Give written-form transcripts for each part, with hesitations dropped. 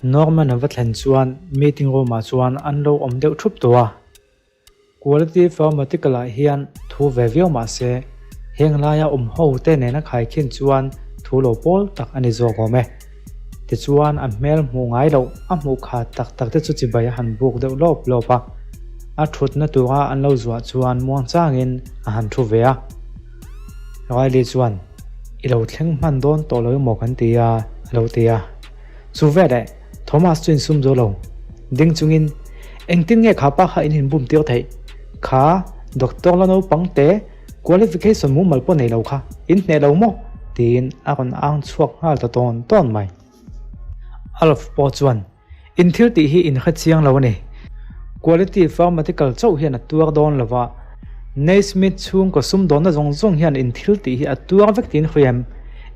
Norman a va thlen chuan meeting room ah chuan an lo awm deuh thup tawh a. Quality Pharmaceutical ah hian thu ve viau mah se, heng laia awm ho te nena khaikhin chuan thu lo pawl tak a ni zawk awm e. Tichuan a hmel hmuh ngai loh a hmuh khat tak tak te chu chibai a han buk deuh lawp lawp a. A thutna tura an lo zuah chuan muangchangin a han thu ve a. Riley chuan, I lo thleng hman dawn tawh lo emaw kan ti a, a lo ti a. Chu veleh Thomas chu insum zo lo. Ding chungin, Engtin nge kha pa kha in inbum tir theih? Kha doctor la naupang te qualification mumal pawh nei lo kha in hneh lo maw? tiin a rawn ang chhuak nghal ta tawn tawn mai. Alf pawh chuan, In thil tih hi in hre chiang lo a ni. Quality pharmaceutical chauh hian a tuar dawn lo va, Naismith chhungkaw sumdawnna zawng zawng hian in thil tih hi a tuar vek tiin hria em?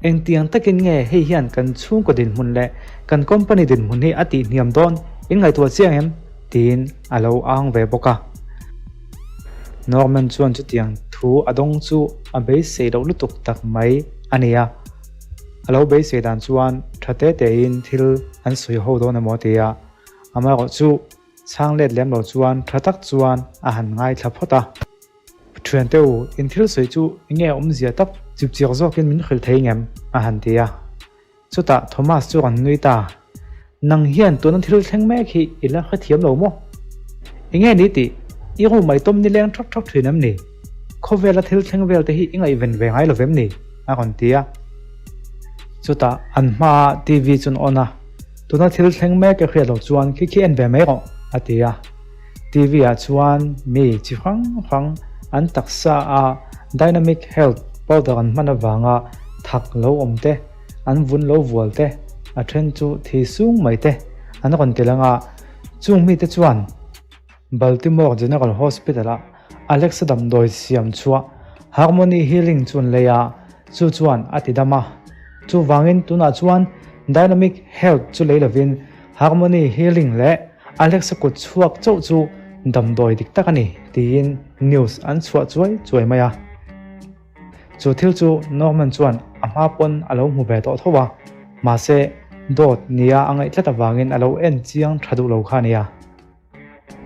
Engtiang takin nge hei hian kan chhungkaw dinhmun leh kan company dinhmun hi a tihhniam dawn in ngaihtuah chiang em? tiin a lo ang ve bawk a. Norman chuan chutiang thu a dawng chu a beisei loh lutuk tak mai a ni a. A lo beisei dan chuan tha te tein thil an sawi ho dawn emaw a ti a, amaherawh chu chhang let lem lo chuan tha tak chuan a han ngaithla phawt a. Thiante u, in thil sawi chu enge awmzia tak chipchiak zawkin min hrilh thei ngem? a han ti a. Chutah Thomas chu rawn nui ta, Nang hian tuna thil thleng mek hi i la hrethiam lo maw? Enge ni tih? I room mai tawm nileng thak thak thin em ni? Khawvela thil thleng vel te hi i ngaihven ve ngai lo vem ni? a rawn ti a. Chutah an hmaah TV chu an on a, Tuna thil thleng mek i hriat loh chuan khi khi en ve mai rawh, a ti a. TV ah chuan mi chi hrang hrang an taksa a Dynamic Health powder an hman avanga thak lo awm te, an vun lo vual te, a then chu thi sung mai te an rawn ti lang a. Chung mite chuan Baltimore General Hospital ah Alexa damdawi siam chhuah Harmony Healing chu an lei a, chu chuan a ti dam a. Chuvangin tunah chuan Dynamic Health chu lei lovin Harmony Healing leh Alexa kut chhuak chauh chu damdawi dik tak a ni tiin news an chhuah chuai chuai mai a. Chu thil chu Norman chuan a hma pawn a lo hmu ve tawh tho a, mahse dawt nia a ngaih tlat avangin a lo en chiang tha duh lo kha a nia.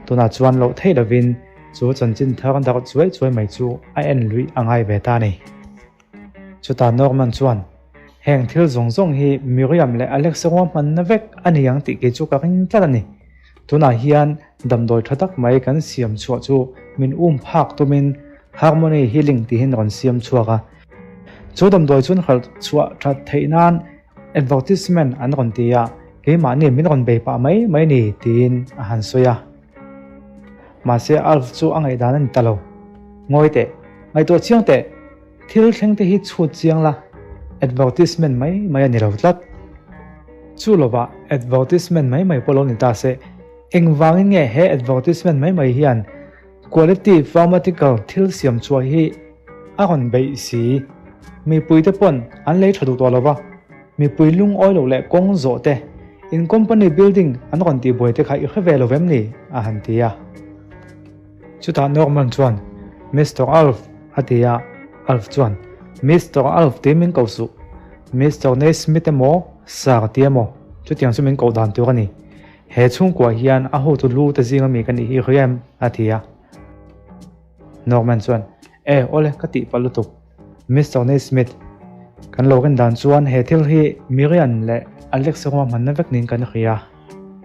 Tunah chuan loh theih lovin chu chanchin thar darh chuai chuai mai chu a en luih a ngai ve ta a ni. Chutah Norman chuan, Heng thil zawng zawng hi Miriam leh Alex ruahmanna vek a ni ang tih kei chu ka ring tlat a ni. Tunah hian damdawi tha tak mai kan siam chhuah chu min um phak tumin Harmony Healing tihin rawn siam chhuak a. Chu damdawi chuan hralh chhuah that theih nan advertisement an rawn ti a, keimahni min rawn bei pah mai mai ni tiin a han sawi a. Mahse Alf chu a ngaihdan a ni ta lo. Ngawi teh, ngaihtuah chiang teh, thil thleng te hi chhut chiang la, advertisement mai mai a ni lo tlat. Chu lovah advertisement mai mai pawh lo ni ta se, engvangin nge he advertisement mai mai hian quality pharmaceutical thil siam chhuah hi a rawn beih si? Mipui te pawn an lei tha duh tawh lo va, mipui lungawi loh leh kawng zawh te, in company building an rawn tihbuai te kha i hre ve lo vem ni? a han ti a. Chutah Norman chuan, Mister Alf, a ti a. Alf chuan, Mister Alf tiin min ko suh. Mister Naismith emaw, Sir ti emaw, chutiang chu min koh dan tur a ni. He chhungkua hian a hotu lu te zinga mi ka nih hi hria em? a ti a. Norman chuan, E, awle, ka tih palh lutuk. Mister Naismith, kan lo rin dan chuan he thil hi Miriam leh Alex ruahmanna vek niin kan hria.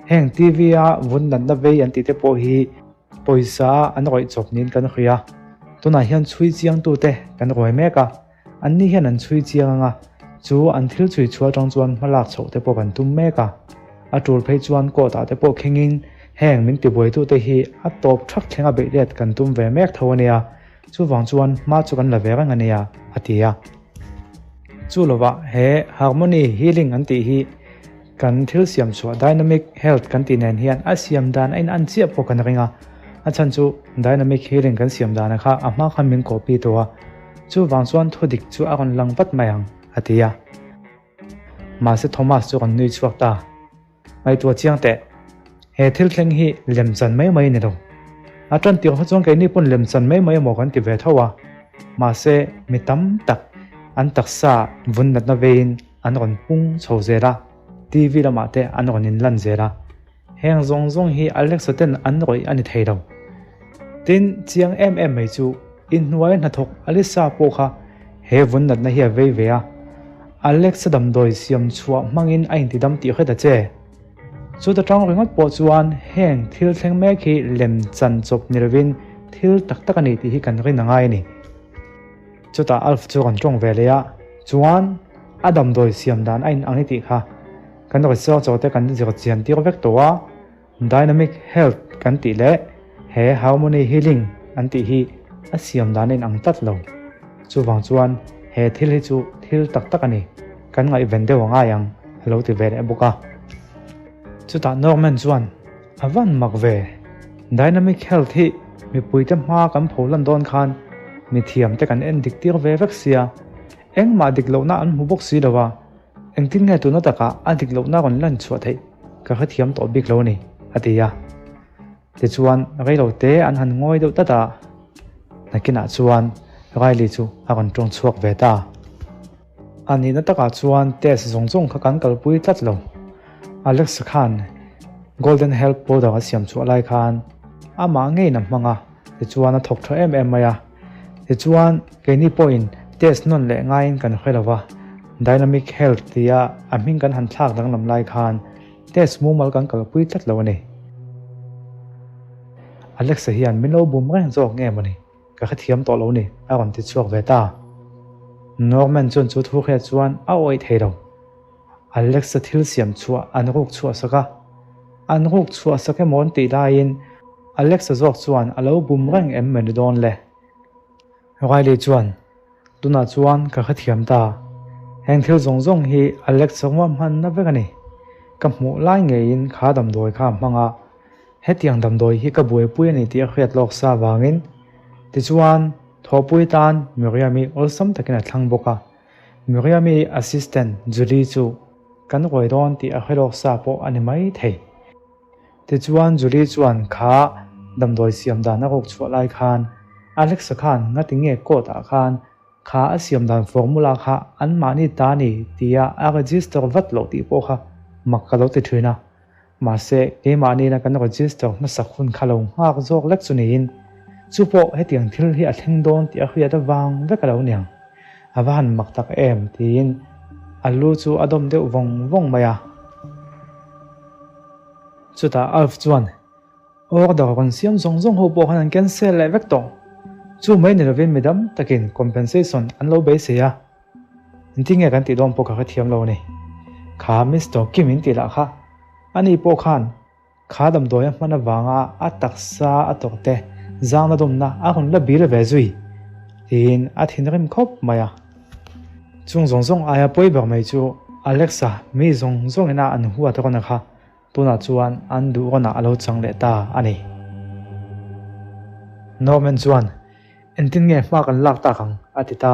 Heng TV-a vun natna vei an tih te pawh hi pawisa an rawih chawp niin kan hria. Tunah hian chhui chiangtute kan ruai mek a, anni hian an chhui chiang ang a, chu an thil chhui chhuah atang chuan hmalak chhoh te pawh kan tum mek a. A tul phei chuan court ah te pawh khengin heng min tibuaitute hi a tawp thak thlenga beih let kan tum ve mek tho a nia. Chuvang chuan hma chu kan la ve reng a nia, a ti a. Chu lovah he Harmony Healing an tih hi kan thil siam chhuah Dynamic Health kan tih nen hian a siam dan a in an chiah pawh kan ring a. A chhan chu Dynamic Healing kan siam dana kha a hma khan min copy tawh a. Chuvang chuan thudik chu a rawn lang vat mai ang, a ti a. Mahse Thomas chu rawn nui chhuak ta. Ngaihtuah chiang teh. He thil thleng hi lem chan mai mai a ni lo. A tan tirh kha chuan keini pawn lem chan mai mai emaw kan ti ve tho a. Mahse mi tam tak an taksa vun natna veiin an rawn pung chho zel a. TV lamah te an rawn inlan zel a. Heng zawng zawng hi Alexa ten an rawih a ni thei lo. Tin, chiang em em mai chu inhnuai hnathawk Alyssa pawh kha he vun natna hi a vei ve a. Alexa damdawi siam chhuah hmangin a intidam tih hret a che. Chuta tang ringawt pawh chuan heng thil thleng mek hi lem chan chawp ni lovin thil tak tak a ni tih hi kan rin a ngai a ni. Chutah Alf chu rawn tawng ve leh a, chuan a damdawi siam dan a inang i tih kha kan researcher te kan zir chian tir vek tawh a, Dynamic Health kan tih leh he Harmony Healing an tih hi a siam dan a inang tlat lo. Chuvang chuan he thil hi chu thil tak tak a ni, kan ngaihven deuh a ngai ang a lo ti ve leh bawk a. Chutah Norman chuan A van mak ve. Dynamic Health hi mipuite hma kan pho lan dawn khan mithiam te kan en dik tir ve vek sia, engmah dik lohna an hmu bawk si lo a, engtin nge tuna takah a dik lohna rawn lan chhuah theih ka hrethiam tawh bik lo a ni, a ti a. Tichuan reilo te an han ngawi deuh tlat a, nakinah chuan Riley chu a rawn tawng chhuak ve ta. A nihna takah chuan test zawng zawng kha kan kalpui tlat lo. Alex khan Golden Health Powder a siam chhuah lai khan amah ngeiin a hmang a, tichuan a thawk tha em em mai a. Tichuan keini pawhin test nawn leh ngaiin kan hre lo va, Dynamic Health tia a hming kan han thlak danglam lai khan test mumal kan kalpui tlat lo a ni. Alex-a hian min lo bum reng zawk nge mawni? Ka hrethiam tawh lo ni, a rawn ti chhuak ve ta. Norman chuan chu thu hriat chuan a awih thei lo. Alex-a thil siam chhuah an ruk chhuah sak a. An ruk chhuah sak emaw an tih laiin Alex-a zawk chuan a lo bum reng em mai ni dawn le? Riley chuan, Tunah chuan ka hrethiam ta. Heng thil zawng zawng hi Alex-a ruahmanna vek a ni. Ka hmuh lai ngeiin kha damdawi kha a hmang a. Hetiang damdawi hi ka buaipui a ni tih a hriat lawk sa avangin tichuan thawhpui tan Miriam-i awlsam takin a thlang bawk a. Miriam-i assistant Julie chu kan ruai dawn tih a hre lawk sa pawh a ni mai thei. Tichuan Julie chuan kha damdawi siam dan a ruk chhuah lai khan Alex-a khan ngati nge court ah khan kha a siam dan formula kha anmahni ta a ni tia a register vat loh tih pawh kha mak ka lo ti thin a. Mahse, keimahniina kan register hmasak hun kha lo nghak zawk lek chu niin, chu pawh hetiang thil hi a thleng dawn tih a hriat avang vek a lo niang. A va han mak tak em? tiin a lu chu a dawm deuh vawng vawng mai a. Chutah Alf chuan, Order rawn siam zawng zawng ho pawh khan an cancel leh vek tawh. Chu mai ni lovin mi dam takin compensation an lo beisei a. Engtin nge kan tih dawn pawh ka hrethiam lo a ni. Kha Mister Kim in tih lah kha ani pawh khan kha damdawi a hman avanga a taksa a tawrh te zangna dawmna a rawn la bil ve zui tiin a thinrim khawp mai a. Chung zawng zawng aia pawi ber mai chu Alexa mi zawng zawngin a an huat rawn a kha Tunah chuan an duh rawnah a lo chang leh ta a ni. Norman chuan, Engtin nge hma kan lak tak ang? a ti ta.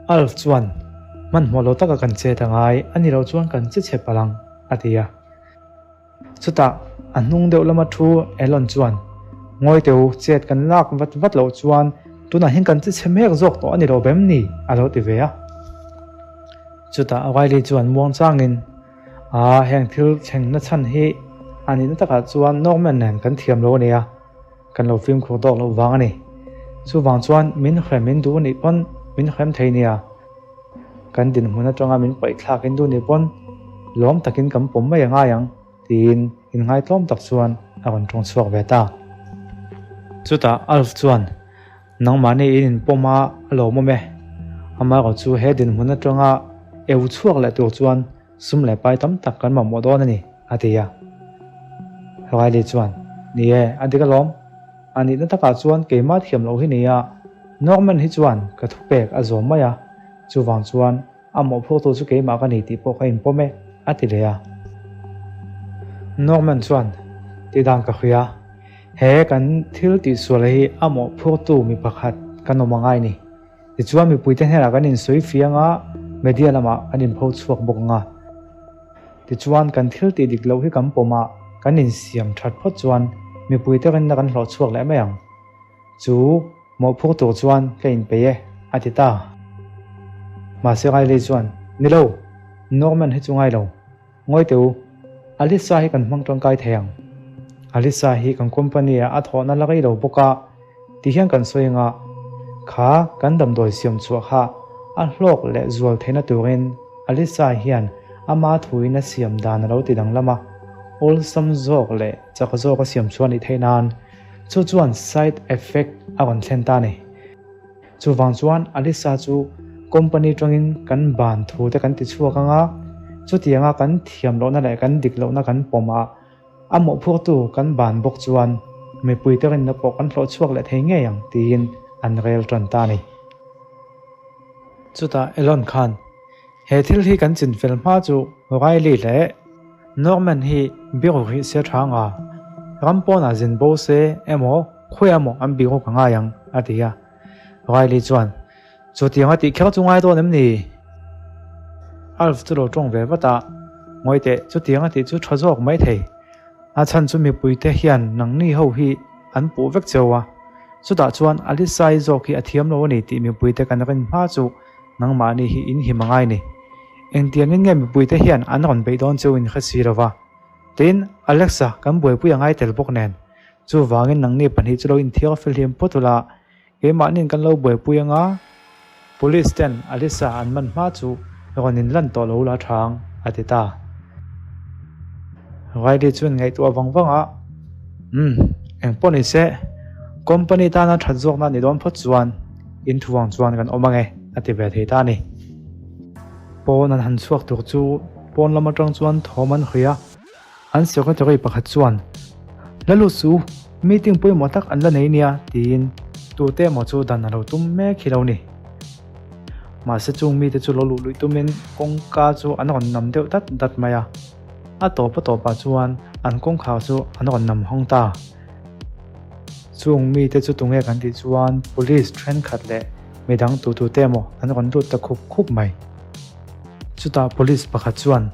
Alf chuan, Hmanhmawh lo taka kan chet a ngai, a ni lo chuan kan che chhe palh ang, a ti a. Chutah a hnung deuh lama thu Elon chuan, Ngawi teh u, chet kan lak vat vat loh chuan tunah hian kan che chhe mek zawk tawh a ni lo bem ni? a lo ti ve a. Chutah Riley chuan muangchangin, A, heng thil thlengna chhan hi a nihna takah chuan Norman nen kan thiam lo a nia, kan lo fimkhur tawk loh vang a ni. Chuvang chuan min hrem in duh anih pawn min hrem thei nia. Kan dinhmun atanga min paihthlak in duh anih pawn lawm takin kan pawm mai a ngai ang tiin inngaitlawm tak chuan a rawn tawng chhuak ve ta. Chutah Alf chuan Nangmahni in inpawm a a lawmawm e. Amaherawh chu he dinhmun atanga eu chhuak leh tur chuan sum leh pai tam tak kan mamawh dawn a ni, a ti a. Riley chuan, Ni e, a dik alawm. A nihna takah chuan keimah thiam loh hi ni a, Norman hi chuan ka thupek a zawm mai a, chuvang chuan A mawhphurtu chu keimah ka ni tih pawh ka inpawm e, a ti leh a. Norman chuan, Tidan ka hria, he kan thil tihsual hi a mawhphurtu mi pakhat kan awm a ngai ni. Tichuan mipuite hnenah kan insawi fiang a, media lamah kan inpho chhuak bawk ang a. Tichuan kan thil tih dik loh hi kan pawm a, kan insiam that phawt chuan mipuite rinna kan hlawh chhuak leh mai ang. Chu mawhphur tur chuan ka inpeih e, a ti ta. Mahse Riley chuan, Ni lo, Norman hi chu ngai lo. Ngawi teh u, Alyssa hi kan hmang tangkai thei ang. Alyssa hi kan company ah a thawhna la rei lo bawk a, ti hian kan sawi anga kha kan damdawi siam chhuah kha a hlawk leh zual theihna turin Alyssa hian ama thuin a siam dan a lo ti danglam a, awlsam zawk leh chak zawk a siam chhuah a nih theih nan chu chuan side effect a rawn thlen ta a ni. Chuvang chuan Alyssa chu company tangin kan ban thu te kan ti chhuak ang a, chutianga kan thiam lohna leh kan dik lohna kan pawm a, a mawhphurtu kan ban bawk chuan mipuite rinna pawh kan hlawh chhuak leh thei ngei ang tiin an rel tan ta a ni. Chutah Elon khan he thil hi kan chinfel hma chu Riley leh Norman hi biru rih se tha anga, ram pawnah zin bo se emaw khawi emaw an biru ka ngai ang a ti a. Riley chuan, Chutiang a tih kher chu ngai dawn em ni? Alf chu lo tawng ve vat a, Ngawi teh, chutiang a tih chu tha zawk mai thei. A chhan chu mipuite hian nangni ho hi an puh vek cheu a, chutah chuan Alisai zawk hi a thiam lo a ni tih mipuite kan rin hma chu nangmahni hi in him a ngai ni. Engtiangin nge mipuite hian an rawn beih dawn cheu in hre si lo va? Tin, Alexa kan buaipui a ngai tel bawk nen. Chuvangin nangni pahnih chu lo inthiar fihlim phawt ula, Keimahni'n kan lo buaipui anga, Police ten Alyssa an man hma chu rawn in lan tawh lo la thang, a ti ta. Riley chuan ngaihtuah vang vang a, Umm, eng pawh ni se, company tana that zawkna ni dawn phawt chuan in thuang chuan kan awm ange, a ti ve thei ta a ni. Pawn an han chhuak tur chu pawn lam atang chuan thawm an hawi a. An secretary pakhat chuan, La lut su, meeting pawimawh tak an la nei nia, tiin tute emaw chu dan a lo tum mek hi lo ni. Mahse chung mite chu lo luh luih tumin kawngka chu an rawn nam deuh dat dat mai a. A tawp a tawpah chuan an kawngkhar chu an rawn nam hawng ta. Chung mite chu tunge kan tih chuan police thenkhat leh midang tutute emaw an rawn lut ta khup khup mai. Chutah police pakhat chuan,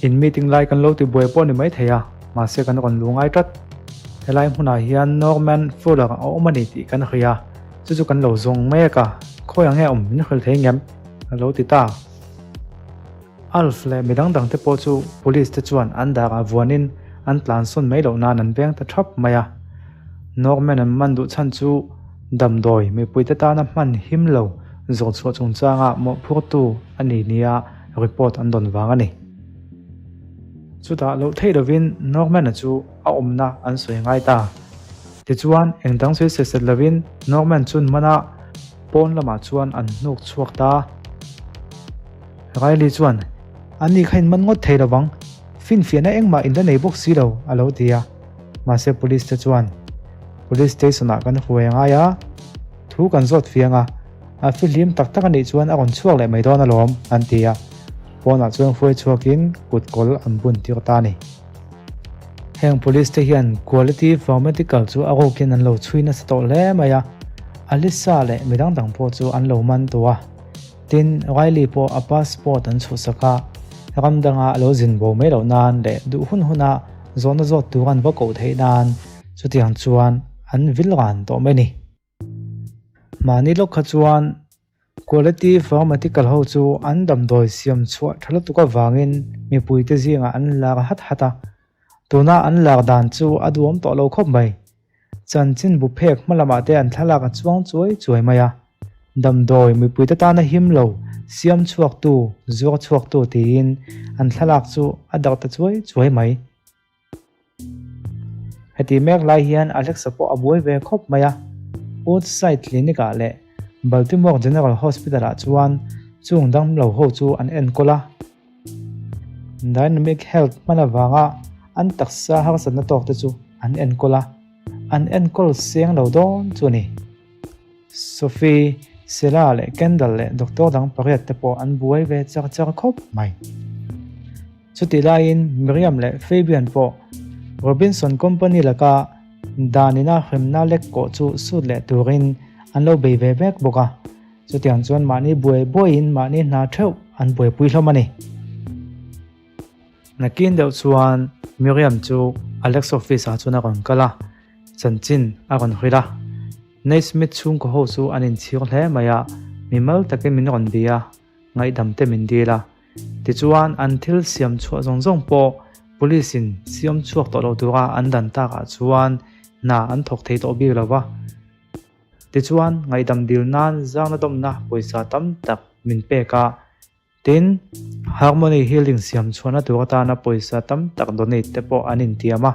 In meeting lai kan lo ti buai pawh a ni mai thei a, mahse kan rawn lu ngai tlat. Helai hmunah hian Norman Fuller a awm a ni tih kan hria, chu chu kan lo zawng mek a, khawi ang nge awm min hrilh thei ngem? A lo ti ta. Alf leh midang dang te pawh chu police te chuan an darah vuanin an tlansawn mai loh nan an veng ta thap mai a. Norman an man duh chhan chu damdawi mipuite tana hman him lo zawhchhuah chungchanga mawhphurtu a ni nia report an dawn vang a ni. Chutah loh theih lovin Norman-a chu a awmna an sawi ngai ta. Tichuan, eng dang sawi set set lovin Norman chun mana pawn lamah chuan an hnuk chhuak ta. Riley chuan, Ani kha in man ngawt thei lovang, finfiahna engmah in la nei bawk si lo, a lo ti a. Mahse police te chuan, Police station-ah kan hruai a ngai a, thu kan zawt fiang a, A fihlim tak tak a nih chuan a rawn chhuak leh mai dawn alawm, an ti a. Pawnah chuan hruai chhuakin kut kawl an bun tir ta a ni. Heng police te hian Quality Pharmaceutical chu a rukin an lo chhui nasa tawh hle mai a, Alyssa leh midang dang pawh chu an lo man tawh a. Tin, Riley pawh a passport an chhuhsak a, ram danga a lo zin bo mai loh nan leh duh hun huna zawhna zawt tur an va koh theih nan chutiang chuan an vil ran tawh mai a ni. Mahni lawk kha chuan Quality Pharmaceutical ho chu an damdawi siam chhuah tha lutuk avangin mipuite zingah an lar hat hat a, tuna an lar dan chu a duhawm tawh lo khawp mai. Chanchin bu phek hma lamah te an thlalak a chuang chuai chuai mai a, damdawi mipuite tana him lo siam chhuaktu, zuar chhuaktu tiin an thlalak chu a darh ta chuai chuai mai. Heti mek lai hian Alexa pawh a buai ve khawp mai a, Woodside Clinic ah leh Baltimore General Hospital ah chuan chung damlo ho chu an enkawl a. Dynamic Health hman avanga an taksa harsatna tawk te chu an enkawl a, an enkawl seng lo dawn chu a ni. Sophie, Sela leh Kendall leh doctor dang pariat te pawh an buai ve char char khawp mai. Chutih laiin Miriam leh Fabian pawh Robinson Company laka danina hremna lek kawh chu sut leh turin an lo bei ve mek bawk a, chutiang chuan mahni buai buaiin mahni hna theuh an buaipui hlawm a ni. Nakin deuh chuan Miriam chu Alex office ah chuan a rawn kal a, chanchin a rawn hrilh a. Naismith chhungkaw ho chu an inchhir hle mai a, mimal takin min rawn bia a, ngaihdam te min dil a. Tichuan an thil siam chhuah zawng zawng pawh Police in siam chhuak tawh lo tura an dan takah chuan hna an thawk thei tawh bik lo va. Tichuan ngaihdam dil nan zangna dawmna pawisa tam tak min pek a. Tin, Harmony Healing siam chhuahna tur atana pawisa tam tak donate te pawh an intiam a.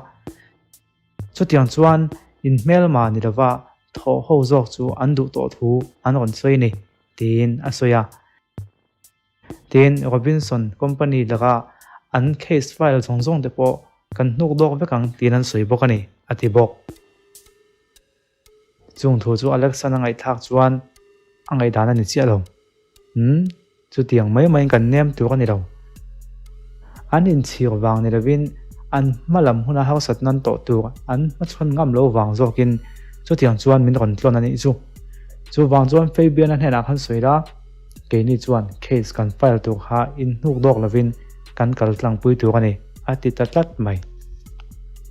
Chutiang chuan inhmelma ni lova thawh ho zawk chu an duh tawh thu an rawn sawi ni, tiin a sawi a. Tin, Robinson company laka an case file zawng zawng te pawh kan hnuk dawk vek ang tiin an sawi bawk a ni, a ti bawk. Chung thu chu Alexan a ngaihthlak chuan a ngaihdan a ni chiah lo. Umm, chutiang mai maiin kan nem tur a ni lo. An inchhir vang ni lovin an hma lam huna harsat nan tawh tur an hmachhawn ngam lo vang zawkin chutiang chuan min rawn tlawn a nih chu. Chuvang chuan Fabian-a hnenah khan sawi la, keini chuan case kan file tur kha inhnuk dawk lovin kan kal tlangpui tur a ni, a ti ta tlat mai.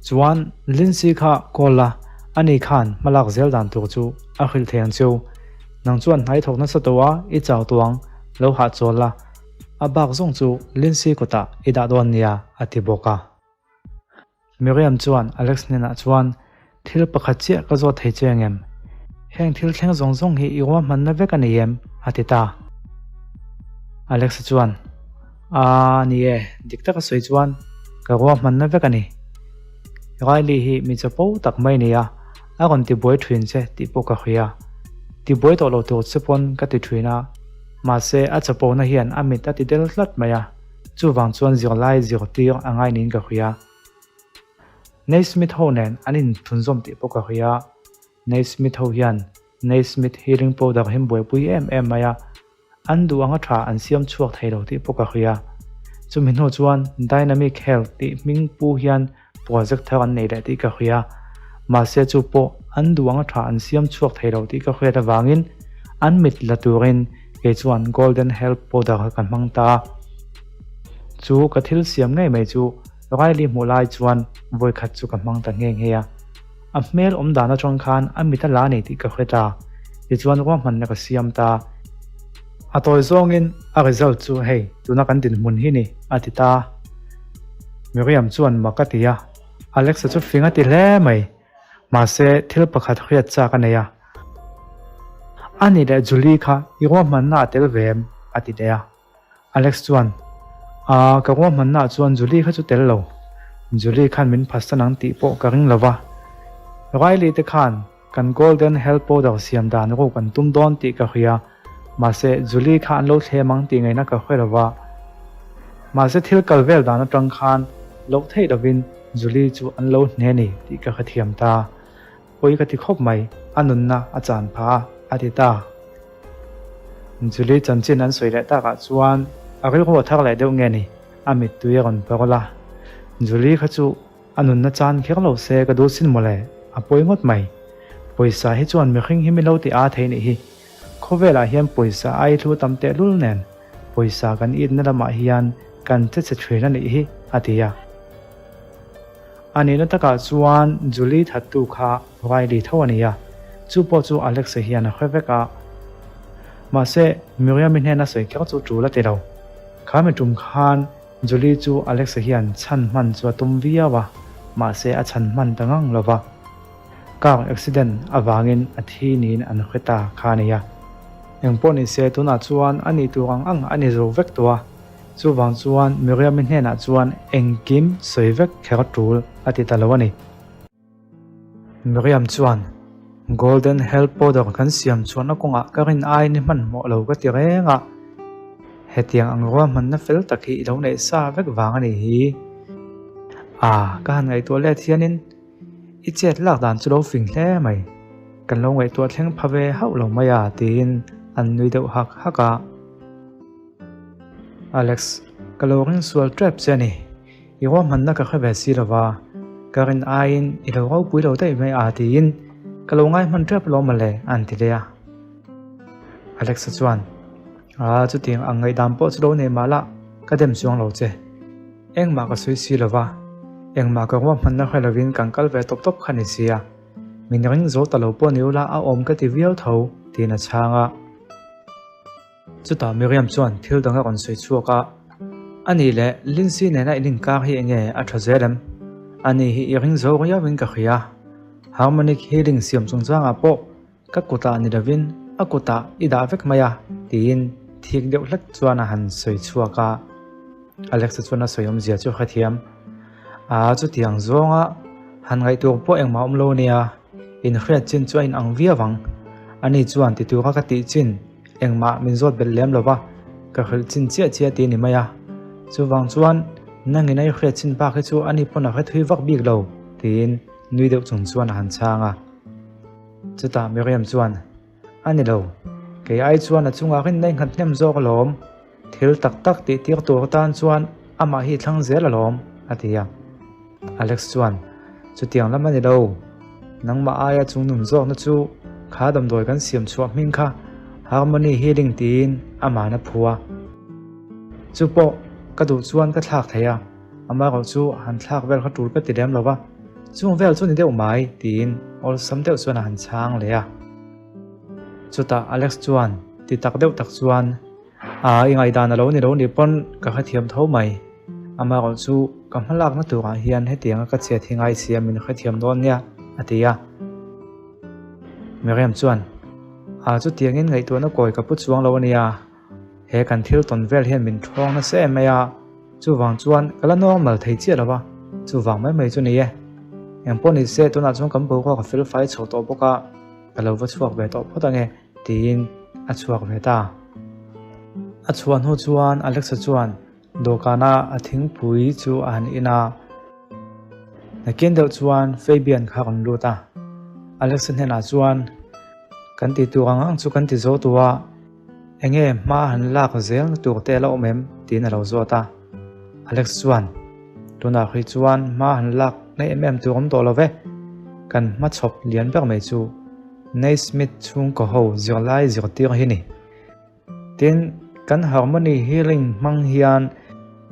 Chuan Lindsay kha call la, ani khan hmalak zel dan tur chu a hrilh thei ang cheu. Nang chuan hnai thawk nasa tawh a, i chau tawh ang, lo hahchawl la. A bak zawng chu Lindsay kutah i dah dawn nia, a ti bawk a. Miriam chuan Alex hnenah chuan, Thil pakhat chiah ka zawt thei che angem? Heng thil thleng zawng zawng hi i ruahmanna vek a nei em? a ti ta. Alex chuan, Aa, ni e, dik taka sawi chuan ka ruahmanna vek a ni. Riley hi mi chapo tak mai nia, a rawn tibuai thin che tih pawh ka hria. Tibuai tawh lo tur che pawn ka ti thin a, mahse a chapona hian a mit a ti del tlat mai a. Chuvang chuan zirlai zirtir a ngai niin ka hria. Naismith ho nen an inthunzawm tih pawh ka hria. Naismith ho hian Naismith Healing Powder hi an buaipui em em mai a, an duh anga tha an siam chhuak thei lo tih pawh ka hria. Chumi hnu chuan Dynamic Health tih hming pu hian project thar an nei leh tih ka hria. Mahse chu pawh an duh anga tha an siam chhuak thei lo tih ka hriat avangin an mit la turin kei chuan Golden Health Powder kha ka hmang ta a. Chu ka thil siam ngei mai chu Riley hmuh lai chuan vawikhat chu ka hmang ta nghe nghe a. A hmel awm dan atang khan a mit a la nei tih ka hre ta. Tichuan ruahmanna ka siam ta. A tawi zawngin a result chu hei tuna kan dinhmun hi ni a ti ta. Miriam chuan mak a ti a, Alexa chu fing a ti hle mai. Mahse thil pakhat hriat chak a nei a. A nih leh Julie kha i ruahmanna a tel ve em? a ti leh a. Alex chuan, Aa, ka ruahmanna ah chuan Julie kha chu tel lo. Julie khan min phatsan ang tih pawh ka ring lo va. Riley te khan Kan Golden Health Powder siam dan ruk an tum dawn tih ka hria. Mahse, Julie kha an lo thlem ang tih ngaihna ka hre lo va. Mahse, thil kal vel dan atang khan loh theih lovin Julie chu an lo hne ni tih ka hrethiam ta. Pawi ka ti khawp mai, a nunna a chan phah a, a ti ta. Julie chanchin an sawi leh takah chuan a rilru a thar leh deuh nge ni, a mittui a rawn pawrh a. Julie kha chu A nunna chan kher lo se ka duh sin mawle, a pawi ngawt mai. Pawisa hi chuan mihring hi min lo ti aa thei nih hi. Khawvelah hian pawisa ai thlu tam tehlul nen pawisa kan itna lamah hian kan che che thin a nih hi, a ti a. A nihna takah chuan Julie thattu kha Riley tho a ni a, chu pawh chu Alex-a hian a hre vek a. Mahse, Miriam-i hnena sawi kher chu tul a ti lo. Kha mi tum khan Julie chu Alexa hian chhan hman chu a tum viau a, mahse a chhan hman ta ngang lo va. Car accident avangin a thi niin an hre ta kha a ni a. Engpawh ni se tunah chuan a nih tur ang ang a ni zo vek tawh a, chuvang chuan Miriam-i hnenah chuan engkim sawi vek kher tul a ti ta lo a ni. Miriam chuan, Golden Health Powder kan siam chhuahna kawngah ka rin ai ni hmanhmawh lo ka ti reng a, hetiang ang ruahmanna fel tak hi i lo neih sa vek vang a nih hi. Ah, ka han ngaihtuah let hianin i chet lak dan chu lo fing hle mai, kan lo ngaihtuah thleng pha ve hauh lo mai a tiin an nui deuh hak hak a. Alex, ka lo ring sual tep che a ni. I ruahmanna ka hre ve si lova, ka rin aiin i lo ropui lo daih mai a tiin ka lo ngai hman tep alawm mawle a an ti leh a. Alexa chuan, Aa chutiang ang ngaihdan pawh chu lo nei mah la, ka dem chuang lo che. Engmah ka sawi si lova, engmah ka ruahmanna hre lovin kan kal ve tawp tawp kha ni sia. Min ring zo ta lo pawh ni ula a awm ka ti viau tho tiin a chhang a. Chutah Miriam chuan thil dang a rawn sawi chhuak a. A nih leh Lindsay nena in inkar hi enge a tha zel em? Ani hi i ring zo riauin ka hria. Harmonic healing siam chungchangah pawh ka kutah ni lovin a kutah i dah vek mai a, tiin thik deuh hlek chuan a han sawi chhuak a. Alexa chuan a sawi awmzia chu a hrethiam. A chutiang zawnga han ngaihtuah pawh engmah awm lo nia, inhriat chin chu a inang viau ang. Ani chuan ti tura ka tih chin engmah min zawt belh lem lo va, ka hrilh chin chiah chiah tih a ni mai a. Chuvang chuan nangin a i hriat chin bak hi chu ani pawn a hre thui vak bik lo, tiin nui deuh chung chuan a han chhang a. Chutah Miriam chuan, A ni lo, kei ai chuan a chungah rinna i nghat hnem zawk alawm. Thil tak tak tih tir tur tan chuan amah hi thlang zel alawm, a ti a. Alex chuan, Chutiang lam a ni lo. Nangmah aia chungnun zawkna chu kha damdawi kan siam chhuah hming kha Harmony Healing tiin ama'n a phu a. Chu pawh ka duh chuan ka thlak thei a, amaherawh chu han thlak vel kha tul ka ti lem lo va, chung vel chu ni deuh mai, tiin awlsam deuh chuan a han chhang leh a. Chutah Alex chuan ti tak deuh tak chuan, A, i ngaihdan a lo ni lo nih pawn ka hrethiam tho mai. Amaherawh chu ka hmalakna turah hian hetianga ka chhiat hi ngai sia min hrethiam dawn nia, a ti a. Miriam chuan, A, chutiangin ngaihtuahna kawi ka pu chuang lo a nia. He kan thil tawn vel hian min thawng nasa em mai a, chuvang chuan ka la normal thei chiah lo va, chuvang mai mai chu ni e. Engpawh ni se tunah chuan kan boruak a fel fai chho tawh bawk a, ka lo va chhuak ve tawh phawt ange. Tiin a chhuak ve ta. A chhuah hnu chuan Alexa chuan dawhkana a thingpui chu a han in a. Nakin deuh chuan Fabian kha a rawn lut a. Alexa hnenah chuan, Kan tih tur ang ang chu kan ti zo tu a, enge hma han lak zel na tur te a la awm em? tiin a lo zawt a. Alex chuan, Tunah hrih chuan hma han lak na em em tur awm tawh lo ve, kan hmachhawp lian ber mai chu Naismith chhungkaw ho zirlai zirtir hi ni. Tin, kan Harmony Healing hmang hian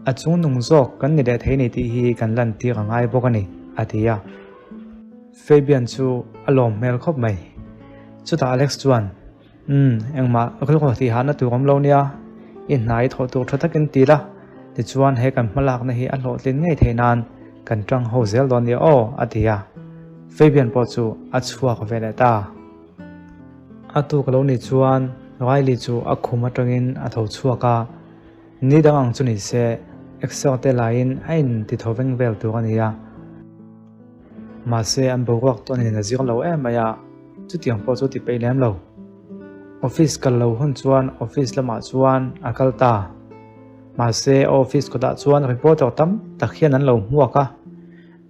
a chungnung zawk kan ni leh thei ni tih hi kan lantir a ngai bawk a ni, a ti a. Fabian chu a lawm hmel khawp mai. Chutah Alex chuan, Umm, engmah rilru tih hahna tur awm lo nia, i hna i thawh tur tha takin ti la, tichuan he kan hmalakna hi a hlawhtlin ngei theih nan kan tang ho zel dawn nia aw, a ti a. Fabian pawh chu a chhuak ve leh ta. A tuk lo ni chuan Riley chu a khum atangin a tho chhuak a, ni dang ang chu ni se exer te laiin a in ti tho veng vel tur a ni a. Mahse an boruak tawh nen a zir lo em mai a, chutiang pawh chu ti peih lem lo. Office kal lo hun chuan office lamah chuan a kal ta. Mahse a office kawtah chuan reporter tam tak hian an lo hmuak a.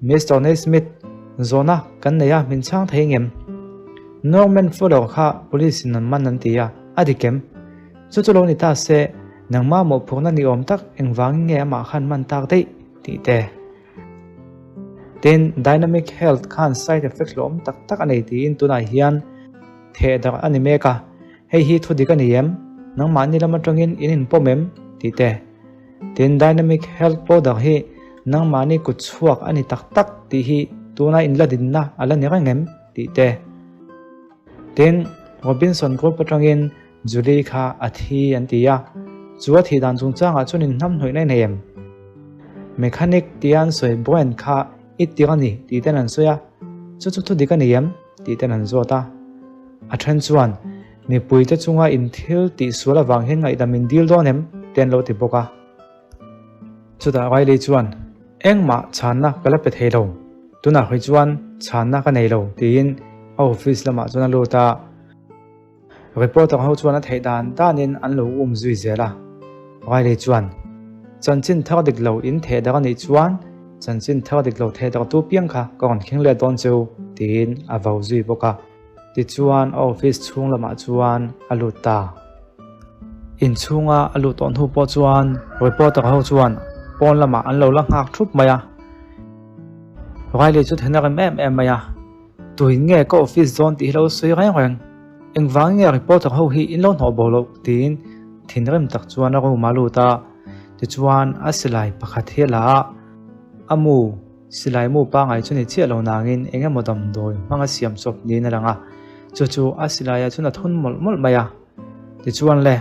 Mister Naismith, zawhna kan nei a, min chhang thei ngem? Norman Fuller kha police in an man an ti a, a dik em? Chu chu lo ni ta se, nangmah mawhphurhna ni awm tak engvangin nge amah khan man tak daih? tih te. Tin, Dynamic Health khan side effect hlawm tak tak a nei tiin tunah hian theh darh a ni mek a, hei hi thu dik a ni em? Nangmahni lam atangin in inpawm em? tih te. Tin, Dynamic Health Powder hi nangmahni kut chhuak a ni tak tak tih hi tuna inla dinna a la ni reng em? tih te. Tin, Robinson Group atangin Julie kha a thi an ti a, chu a thih dan chungchangah chuan inhnamhnawihna i nei em? Mechanic tia an sawi Brand kha i tir a ni tih ten an sawi a, chu chu thudik a ni em? tih ten an zawt a. A then chuan, Mipuite chunga in thil tih sual avang hian ngaihdam in dil dawn em? te an lo ti bawk a. Chutah Riley chuan, Engmah chhanna ka la pe thei lo, tunah hawi chuan chhanna ka nei lo tiin a office lamah chuan a lut a. Reporter ho chuan a theih dan danin an lo um zui zel a. Riley chuan, Chanchin thar dik lo in theh darh a nih chuan chanchin thar dik lo theh darhtu piang kha ka rawn kheng let dawn cheu, tiin a vau zui bawk a. Tichuan a office chhung lamah chuan a lut ta. Inchhunga a lut tawh hnu pawh chuan reporter ho chuan pawn lamah an lo la nghak thup mai a. Riley chu then a rem em em mai a. Tuin nge ka office dawn tih hi lo sawi reng reng. Engvang nge reporter ho hi in lo hnawh bo loh tiin thinrim tak chuan a room a lut a. Tichuan a silai pakhat hi a la a, a mu silai mu pangai chu ni chiah lo nangin eng emaw damdawi hmang a siam chawp niin a lang a. Chu chu a silaiah chuan a thun mawlh mawlh mai a. Tichuan le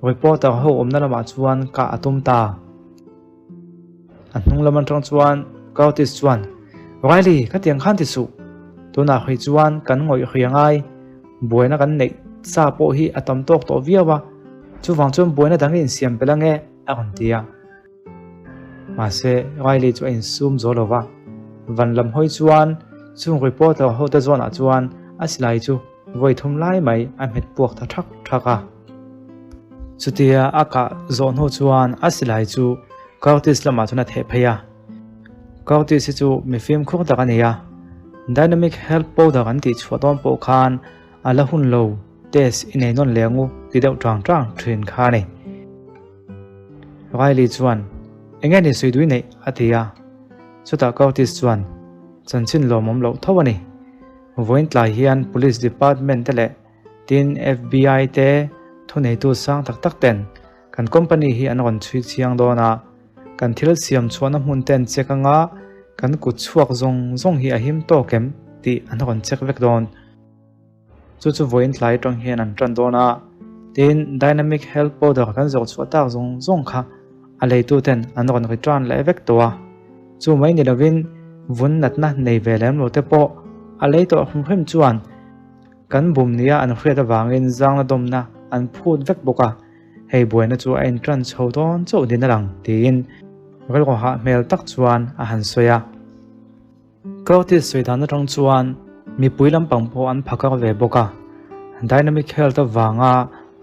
reporter ho awmna lamah chuan kah a tum ta. A hnung lam atang chuan Curtis chuan, Riley, khatiang khan ti suh. Tunah hrih chuan kan ngawih hrih a ngai. Buaina kan neih sa pawh hi a tam tawk tawh viau a, chuvang chuan buaina dang i insiam belh ange, a rawn ti a. Mahse, Riley chu a insum zo lo va. Van lam hawi chuan chung reporter hote zawnah chuan a silai chu vawi thum lai mai a hmet puak ta thak thak a. Chutia a kah zawh hnu chuan a silai chu Curtis lamah chuan a theh phei a. Curtis hi chu mi fimkhur tak a ni a, Dynamic Health Powder an tih chhuah dawn pawh khan a la hun lo test i nei nawn leh angu ti deuh tang tang thin kha a ni. Riley chuan, Enge ni sawi dui neih? a ti a. Chutah Curtis chuan, Chanchin lawmawm loh tho a ni. Vawiin tlai hian Police Department te leh tin FBI te thuneitu sang tak tak ten kan company hi an rawn chhui chiang dawn a, kan thil siam chhuahna hmun te an check anga kan kut chhuak zawng zawng hi a him tawk em tih an rawn check vek dawn. Chu chu vawiin tlai atang hian an tan dawn a, tin Dynamic Health Powder kan zawh chhuah tak zawng zawng kha a leitu ten an rawn return leh vek tawh a. Chu mai ni lovin vun natna nei ve lem lo te pawh a lei tawh hrim hrim chuan kan bum nia an hriat avangin zangna dawmna an phut vek bawk a, hei buaina chu a intan chho dawn chauh din a lang tiin rilru hah hmel tak chuan a han sawi a. Curtis sawi dan atang chuan mipui lampang pawh an phakar ve bawk a, Dynamic Health avanga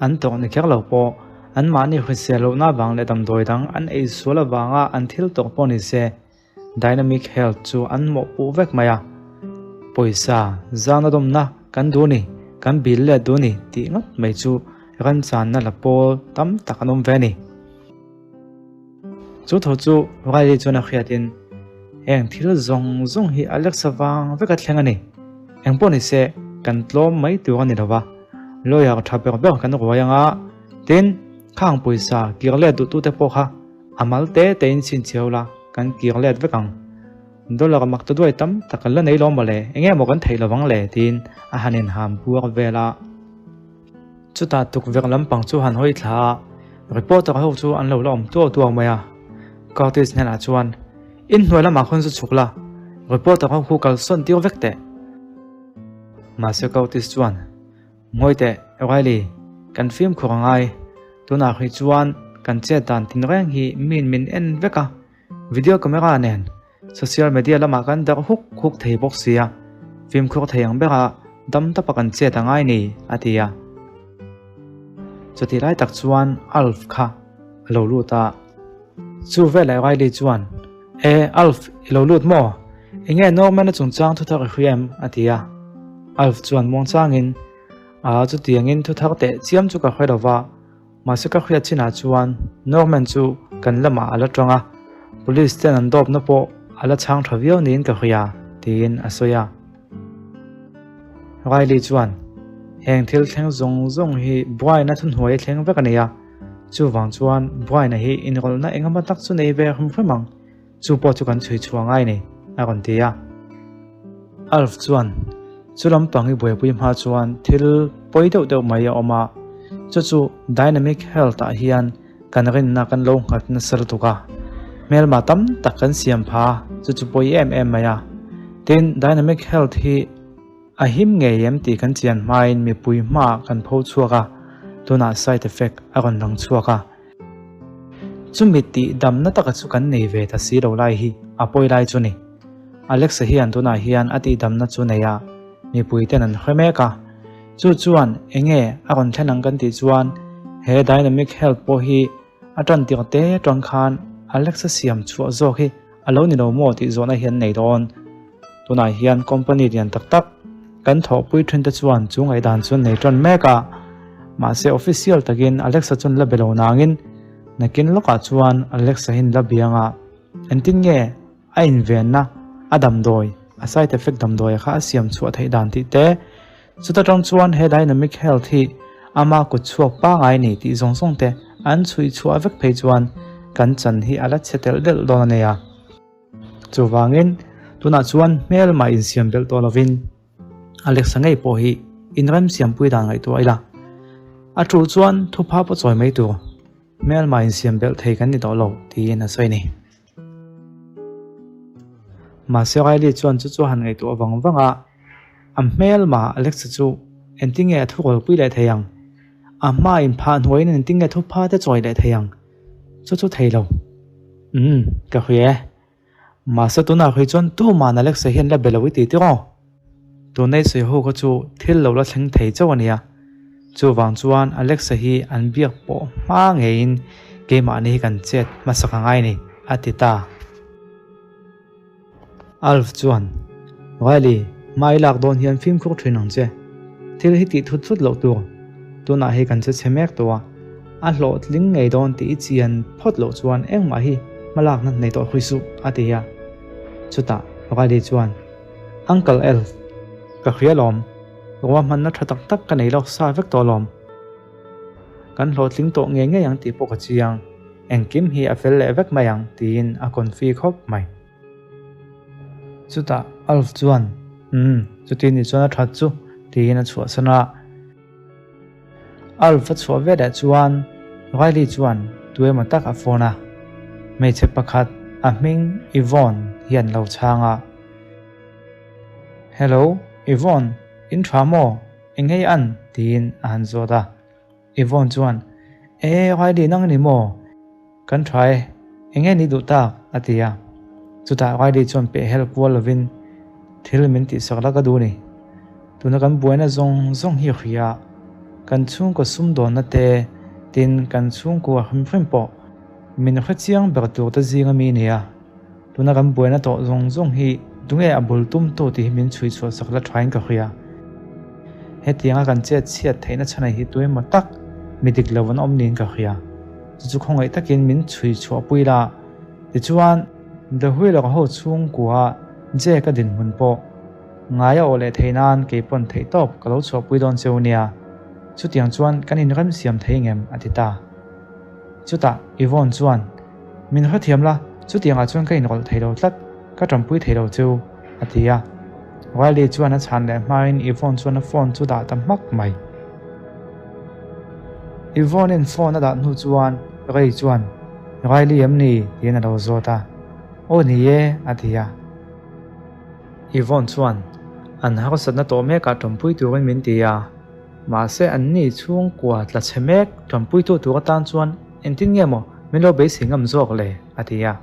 an tawrh ni kher lo pawh anmahni hrisel lohna avang leh damdawi dang an ei sual avanga an thil tawrh pawh ni se Dynamic Health chu an mawhpuh vek mai a. Pawisa zana dawmna kan duh ni, kan bil let duh ni tih ngawt mai chu remchanna la pawl tam tak an awm ve a ni. Chu tho chu Riley chuan a hriatin heng thil zawng zawng hi Alexa vang vek a thleng a ni. Engpawh ni se kan tlawm mai tur a ni lo va, lawyer tha ber ber kan ruai anga tin khang pawisa kir let duh tute pawh kha a mal te tein chhinchhiau la kan kir let vek ang. Dollar mak ta duai tam tak kan la nei lo mawle, enge maw kan theih lovang le tiin a han inham buar vel a. Chutah tukverh lampang chu han hawi thla a, reporter ho chu an lo la awm tuau tuau mai a. Curtis hnenah chuan, In hnuai lamah khawn zu chhuk la, reporter ho khu kalsawn tir vek teh. Mahse Curtis chuan, Ngawi teh, Riley, kan fimkhur a ngai. Tunah hrih chuan kan chet dan tinreng hi miin min en vek a, video camera nen Social media lamah kan darh huk huk thei bawk sia, fimkhur thei ang bera dam tapa kan chet a ngai ni, a ti a. Chutih lai tak chuan Alf kha a lo lut a. Chu veleh Riley chuan, E, Alf, i lo lut maw? Enge Norman-a chungchang thuthar i hria em? a ti a. Alf chuan muangchangin, A, chutiangin thuthar teh chiam chu ka hre lo va. Mahse ka hriat chinah chuan Norman chu kan lamah a la tawng a, police ten an dawpna pawh a la chhang tha viau niin ka hria, tiin a sawi a. Riley chuan, Heng thil thleng zawng zawng hi Brian-a thuhnuai a thleng vek a ni a, chuvang chuan Brian-a hi inrawlhna engemaw tak chu nei ve hrim hrim ang. Chu pawh chu kan chhui chhuah ngai ni, a rawn ti a. Alf chuan, Chu lampang i buaipui hma chuan thil pawi deuh deuh mai a awm a, chu chu Dynamic Health ah hian kan rinna kan lo nghat nasa lutuk a, hmelma tam tak kan siam pha a, chu chu pawi em em mai a. Tin, Dynamic Health hi a him ngei em tih kan chian hmain mipui hmaah kan pho chhuak a, tunah side effect a rawn lang chhuak a. Chumi tih damna taka chu kan nei ve ta si lo lai hi a pawi lai chu ni. Alexa hian tunah hian a tih damna chu nei a, mipui ten an hre mek a. Chu chuan enge a rawn thlen ang kan tih chuan he Dynamic Health pawh hi a tan tir te atang khan Alexa siam chhuah zawk hi a lo ni lo maw tih zawhna hi an nei dawn. Tunah hian company lian tak tak kan thawhpui thin te chuan chu ngaihdan chu an nei tan mek a, mahse official takin Alexa chuan la be lo nangin nakin lawkah chuan Alexa hian la biang a, engtin nge a invenna a damdawi a side effect damdawi kha a siam chhuah theih dan tih te, chuta tang chuan he dynamic health hi ama kut chhuak pangai ni tih zawng zawng te an chhuih chhuah vek phei chuan kan chan hi a la chhe telh delh dawn a nia. Chuvangin, tunah chuan hmelmah insiam belh tawh lovin Alexa ngei pawh hi inremsiampui dan ngaihtuah ila. A tul chuan thupha pawh chawi mai tur hmelmah insiam belh thei kan ni tawh lo tiin a sawi a ni. Mahse Riley chuan chu chu a han ngaihtuah vang vang a, a hmelma Alexa chu engtin nge a thurawlpui leh thei ang? A hma inphah hnuaiin engtin nge thupha te chawi leh thei ang? Chu chu thei lo. Umm, ka hria e. Mahse tunah hrui chuan tuman Alexa hian la be lo i ti tiraw? Tuna i sawi ho kha chu thil lo la thleng thei chauh a nia. Chuvang chuan Alexa hi an biak pawh hma ngeiin keimahni hi kan chet hmasak a ngai ni, a ti ta. Alf chuan, Riley, hma i lak dawn hian fimkhur thin ang che. Thil hi tih thut thut loh tur. Tunah hei kan che chhe mek tawh a, a hlawhtling ngei dawn tih i chian phawt loh chuan engmah hi hmalakna nei tawh hrui suh, a ti a. Chutah Riley chuan, Uncle Elf, ka hria lawm. Ruahmanna tha tak tak ka nei lawk sa vek tawh lawm. Kan hlawhtling tawh ngei ngei ang tih pawh ka chiang. Engkim hi a fel leh vek mai ang, tiin a confi khawp mai. Chutah Alf chuan, Umm, chuti nih chuan a that chu, tiin a chhuahsan a. Alf a chhuah ve leh chuan Riley chuan tuemaw tak a phone a. Hmeichhe pakhat a hming Yvonne hian lo chhang a. Hello, Yvonne, in tha maw? Eng hei an? tiin a han zawt a. Yvonne chuan, E, Riley nang ni maw? Kan tha e, eng nge ni duh tak? a ti a. Chutah Riley chuan peh hel kual lovin, Thil min tihsak la ka duh ni. Tuna kan buaina zawng zawng hi hria a, kan chhungkaw sumdawnna te, tin kan chhungkua hrim hrim pawh min hrechiang ber tur te zinga mi nia. Tuna kan buaina tawh zawng zawng hi tunge a bul tumtu tih hi min chhui chhuah sak la thain ka hria. Hetianga kan chet chhiat theihna chhanah hi tuemaw tak mi dik lo an awm niin ka hria. Chu chu khawngaih takin min chhui chhuah pui la. Tichuan, The Wheeler ho chhungkua Jake-a dinhmun pawh ngai a awh leh theih nan kei pawn theih tawp ka lo chhuahpui dawn cheu nia. Chutiang chuan kan inremsiam thei ngem a ti ta. Chutah Yvonne chuan, Min hrethiam la, chutiangah chuan ka inrawlh thei lo tlat, ka tanpui thei lo cheu, a ti a. Riley chuan a chhan leh hmain Yvonne chuan a phone chu dah ta hmak mai. Yvonne-in phone a dah hnu chuan Ray chuan, Riley em ni? tiin a lo zawt a. Aw ni e, a ti a. Yvonne chuan, An harsatna tawh mekah tanpui turin min ti a. Mahse anni chhungkua tla chhe mek tanpuitu tur atan chuan engtin nge maw min lo beisei ngam zawk le? a ti a.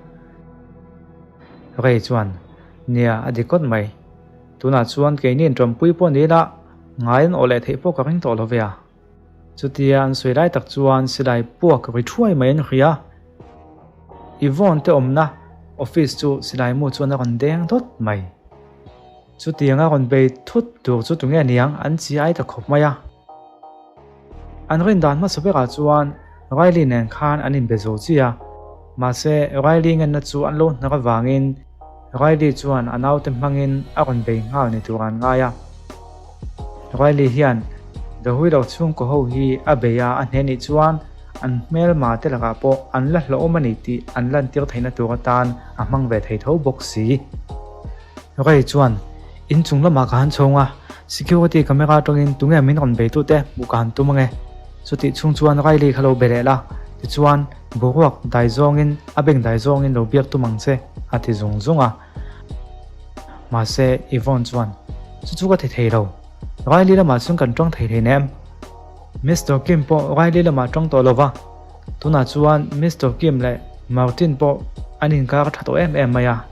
Ray chuan, Nia, a dik kawt mai. Tunah chuan keiniin tanpui pawh ni ila ngai an awh leh theih pawh ka ring tawh lo ve a. Chutia an sawi lai tak chuan silai puak ri thuai mai an hria. Yvonne te awmna office chu silai mu chuan a rawn deng dawt mai. Chutianga rawn bei thut tur chu tunge niang an chi ai ta khawp mai a. An rin dan hmasa berah chuan Riley nen khan an inbe zo chi a, mahse Riley ngenna chu an lo hnar avangin Riley chuan a naute hmangin a rawn bei nghal ni tur an ngai a. Riley hian The Wheel chhungkaw ho hi a bei a, a hne nih chuan an hmelma te lakah pawh an la hlauhawm a ni tih an lantir theihna tur atan a hmang ve thei tho bawk si. Ray chuan, In chung lamah ka han chhawng a, security camera atangin tunge min rawn beitute hmuh ka han tum ange. Chutih chhung chuan Riley kha lo be leh la, tichuan boruak dai zawngin a beng dai zawngin lo biak tum ang che, a ti zung zung a. Mahse, Yvonne chuan, Chu chu ka ti thei lo. Riley lamah chuan kan tawng thei hlei nem. Mister Kim pawh Riley lamah tawng tawh lo va, Tunah chuan Mister Kim leh Martin pawh an inkar a tha tawh em em mai a.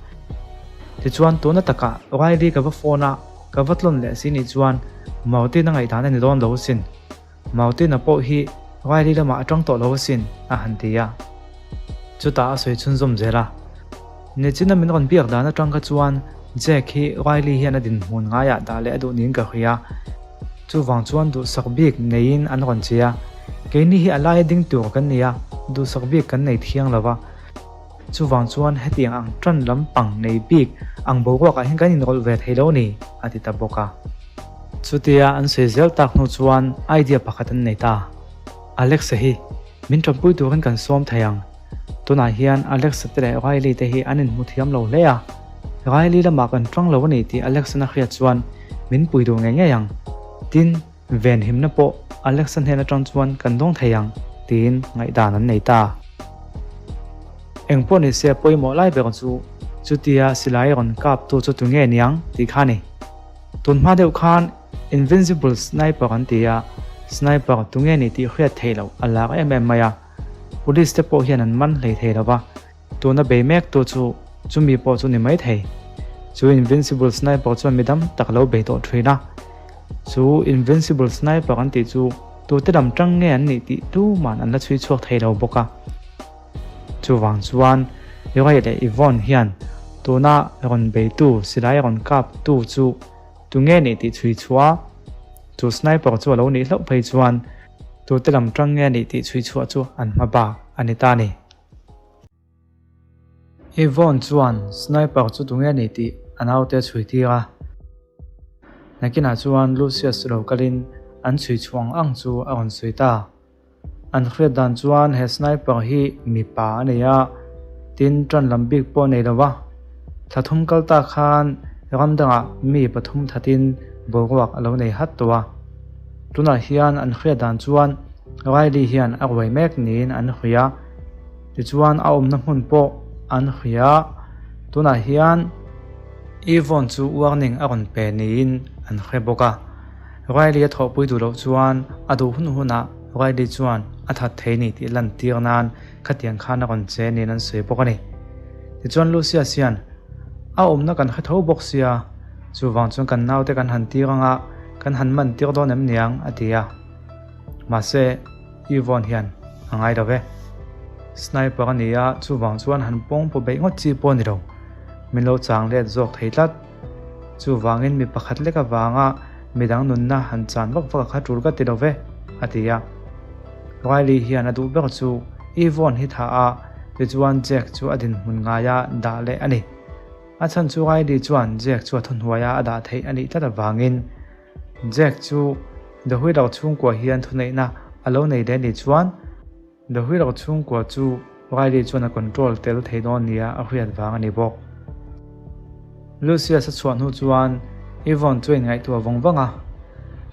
Tichuan tuna takah Riley ka va phone a, ka va tlawn leh si nih chuan Martin a ngaihdan a ni dawn lo asin. Martin-a pawh hi Riley lamah a tang tawh lo asin, a han ti a. Chutah a sawi chhunzawm zel a. Nichina min rawn biak dan atang kha chuan Jack hi Riley hian a dinhmun ngaiah dah leh a duh niin ka hria. Chuvang chuan duhsak bik neiin an rawn che a, keini hi a laia ding tur kan ni a, duhsak bik kan nei thiang lo va. Chuvang chuan hetiang ang tan lampang nei bik ang boruakah hian kan inrawlh ve thei lo ni, a ti ta bawk a. Chutia an sawi zel tak hnu chuan idea pakhat an nei ta. Alexa hi min tanpui turin kan sawm thei ang. Tunah hian Alexa te leh Riley te hi an inhmu thiam lo hle a, Riley lamah kan tang lo a ni tih Alexa-na hriat chuan min pui duh ngei ngei ang. Tin, venhimna pawh Alexa hnen atang chuan kan dawng thei ang tiin ngaihdan an nei ta. Engpawh nise pawimawh lai ber chu Chutia silai rawn kap tu chu tunge niang tih kha a ni. Tun hma deuh khan Invincible Sniper an ti a, sniper tunge ni tih hriat theih loh a lak em em mai a. Police te pawh hian an man hlei thei lo va, tuna bei mek tu chu chumi pawh chu ni mai thei. Chu Invincible Sniper chuan mi dam tak lo bei tawh thin a. Chu Invincible Sniper an tih chu tute lam tang nge an nih tih tuman an la chhui chhuak thei lo bawk a. Chuvang chuan Ray leh Yvonne hian tuna rawn beitu silai rawn kaptu chu tunge nih tih chhui chhuah a, chu sniper chu a lo nih hlauh phei chuan tute lam tang nge nih tih chhui chhuah chu an hma bak a ni ta a ni. Yvonne chuan sniper chu tunge nih tih a naute a chhui tir a. Nakinah chuan Lucius lo kalin an chhui chhuang ang chu a rawn sawi ta. An hriat dan chuan he sniper hi mipa a nei a, tin tan lam bik pawh a nei lo va. Thla thum kal ta khan ram dangah mi pathum thatin boruak a lo nei hat tawh a. Tunah hian an hriat dan chuan Riley hian a ruai mek niin an hria a, tichuan a awmna hmun pawh an hria a. Tunah hian Yvonne chu warning a rawn pe niin an hre bawk a. Riley a thawhpui duh loh chuan a duh hun hunah Riley chuan a that thei ni tih lantir nan khatiang khan a rawn che niin an sawi bawk a ni. Tichuan Lucius hian a awmna kan hre tho bawk sia, chuvang chuan kan naute kan han tir anga kan han man tir dawn em niang a ti a. Mahse Yvonne hian a ngai lo ve. Sniper a ni a, chuvang chuan han pawng paw beih ngawt chi pawh a ni lo. Min lo chang let zawk thei tlat. Chuvangin mi pakhat lek avanga midang nunna han chan vak vak a kha tul ka ti lo ve, a ti a. Riley hian a duh ber chu Yvonne hi thah a, tichuan Jack chu a dinhmun ngaia dah leh a ni. A chhan chu Riley chuan Jack chu a thuhnuaia a dah theih a nih tlat avangin Jack chu The Wheeler chhungkua hian thuneihna a lo nei leh nih chuan The Wheeler chhungkua chu Riley chuan a control tel thei dawn nia a hriat vang a ni bawk. Lucius a chhuah hnu chuan Yvonne chu a inngaihtuah vawng vang a,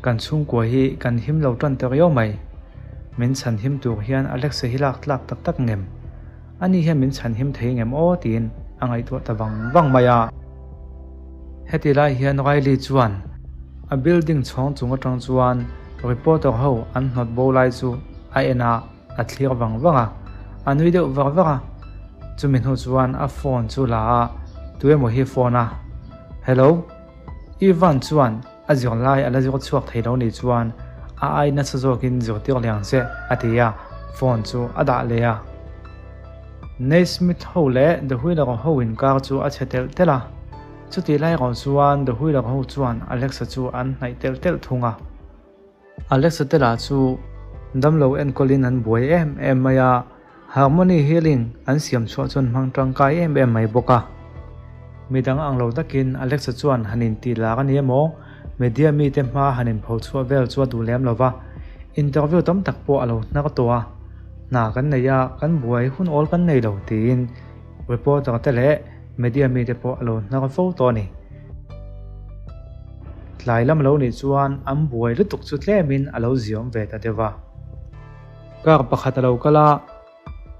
Kan chhungkua hi kan him lo tan ta riau mai. Min chhan him tur hian Alexa hi lak tlak tak tak ngem? Ani hian min chhan him thei ngem aw tiin a ngaihtuah ta vang vang mai a. Heti lai hian Riley chuan a building chhawng chung atang chuan reporter ho an hnawt bo lai chu a en a, a thlir vang vang a, a nui deuh var var a. Chumi hnu chuan a phone chu la a, tu emaw hi phone a, Hello? Ivan chuan a zirlai a la zir chhuak thei lo nih chuan a ai nasa zawkin zirtir liang che a ti a, phone chu a dah leh a. Naismith ho leh The Wheeler ho inkar chu a chhe telh telh a, chutih lai erawh chuan The Wheeler ho chuan Alexa chu an hnaih telh telh thung a. Alexa te lah chu damlo enkawlin an buai em em mai a, Harmony Healing an siam chhuah chuan hmang tangkai em em mai bawk a. Midang ang lo takin Alexa chuan han intih lak a ni emaw, media mite hma han inpho chhuah vel chu a duh lem lo va, interview tam tak pawh a lo hnar tawh a, hna kan nei a, kan buai hun awl kan nei lo tiin reporter te leh media mite pawh a lo hnar fo tawh a ni. Tlai lam lo nih chuan an buai lutuk chu tlemin a lo ziawm ve ta deuh va. Car pakhat a lo kal a,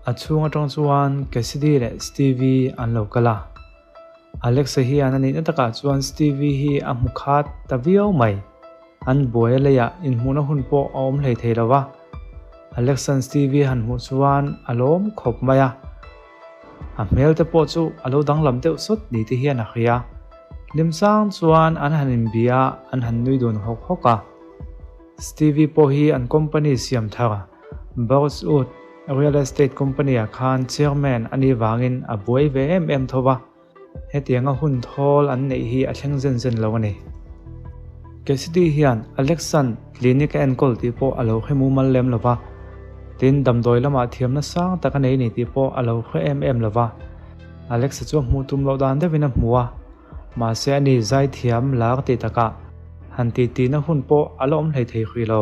a chhung atang chuan Cassidy leh Stevie an lo kal a. Alexa hian a nihna takah chuan Stevie hi a hmu khat ta viau mai. An buai a leiah inhmuhna hun pawh a awm hlei thei lo va. Alexa'n Stevie han hmuh chuan a lawm khawp mai a. A hmel te pawh chu a lo danglam deuh sawt ni te hian a hria. Hlim sang chuan an han inbia a, an han nui dun hawk hawk a. Stevie pawh hi an company siam thar Birchwood Real Estate Company ah khan chairman a nih vangin a buai ve em em tho va, hetianga hun thawl an neih hi a thleng zen zen lo a ni. Cassidy hian Alexan clinic a enkawl tih pawh a lo hre mumal lem lo va, tin damdawi lamah thiamna sang tak a nei ni tih pawh a lo hre em em lo va. Alexa chu a hmuh tum loh dan deuhin a hmu a, mahse ani zaithiam lar tih takah han titihna hun pawh a la awm hleithei hrih lo.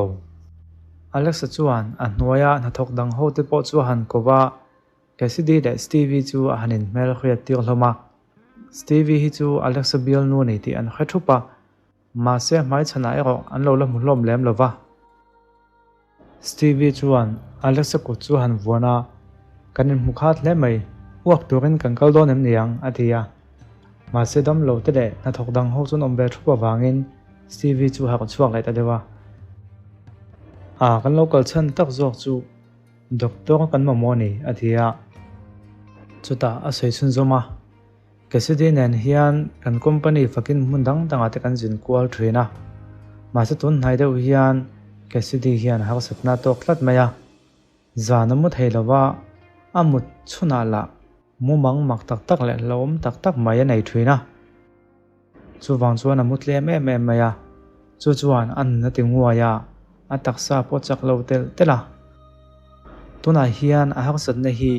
Alexa chuan a hnuaia hnathawk dang ho te pawh chu a han ko va, Cassidy leh Stevie chu a han inhmel hriat tir hlawm a. Stevie hi chu Alexa bialnu a ni tih an hre thup a, mahse hmaichhanah erawh an lo la hmu hlawm lem lo va. Stevie chuan Alexa kut chu a han vuan a, Kan inhmu khat hle mai, uak turin kan kal dawn em ni ang? a ti a. Mahse damlo te leh hnathawk dang ho chuan awm ve thup avangin Stevie chu harh chhuak leh ta deuh a. A, kan lo kal chhan tak zawk chu Doctor kan mamawh a ni, a ti a. Chutah a sawi chhunzawm a, Cassidy nen hian kan company fakin hmun dang dangah te kan zin kual thin a. Mahse tun hnai deuh hian Cassidy hian harsatna a tawk tlat mai a. Zan a mu thei lo va, a mut chhunah lah mumang mak tak tak leh hlauhawm tak tak mai a nei thin a. Chuvang chuan a mu tlem em em mai a, chu chuan a nun a ti nguai a, a taksa pawh chak lo telh telh a. Tunah hian a harsatna hi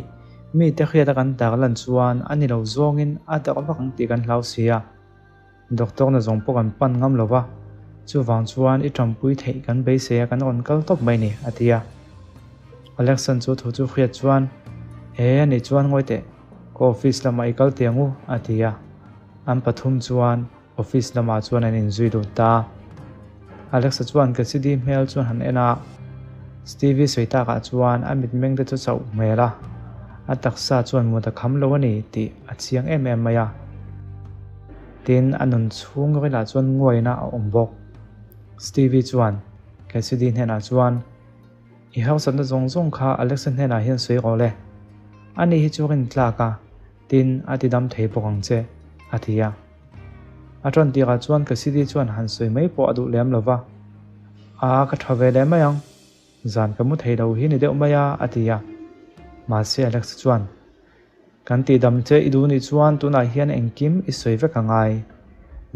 mite hriata kan tar lan chuan a ni lo zawngin a darh vak ang tih kan hlau si a. Doctor na zawng pawh kan pan ngam lo va, chuvang chuan i tanpui theih kan beisei a kan rawn kal tawp mai ni, a ti a. Alexan chu thu chu hriat chuan, E, anih chuan ngawi teh, ka office lamah i kal tiang u, a ti a. An pathum chuan office lamah chuan an inzui lut ta. Alexa chuan Cassidy hmel chu han en a, Stevie sawi takah chuan a mitmeng te chu chauh hmel a, a taksa chuan mut a kham lo a ni tih a chiang em em mai a. Tin, a nun chhung rilah chuan nguaina a awm bawk. Stevie chuan Cassidy hnenah chuan, I harsatna zawng zawng kha Alexa hnenah hian sawi rawh le. Ani hi chu rintlak a. Tin, a ti dam thei bawk ang che, a ti a. A ṭan tirah chuan Cassidy chuan han sawi mai pawh a duh lem lo va. A, ka ṭha ve leh mai ang. Zan ka mu thei lo hi ni deuh mai a, a ti a. Mahse Alex chuan, Kan ti dam che i duh nih chuan tunah hian engkim i sawi vek a ngai.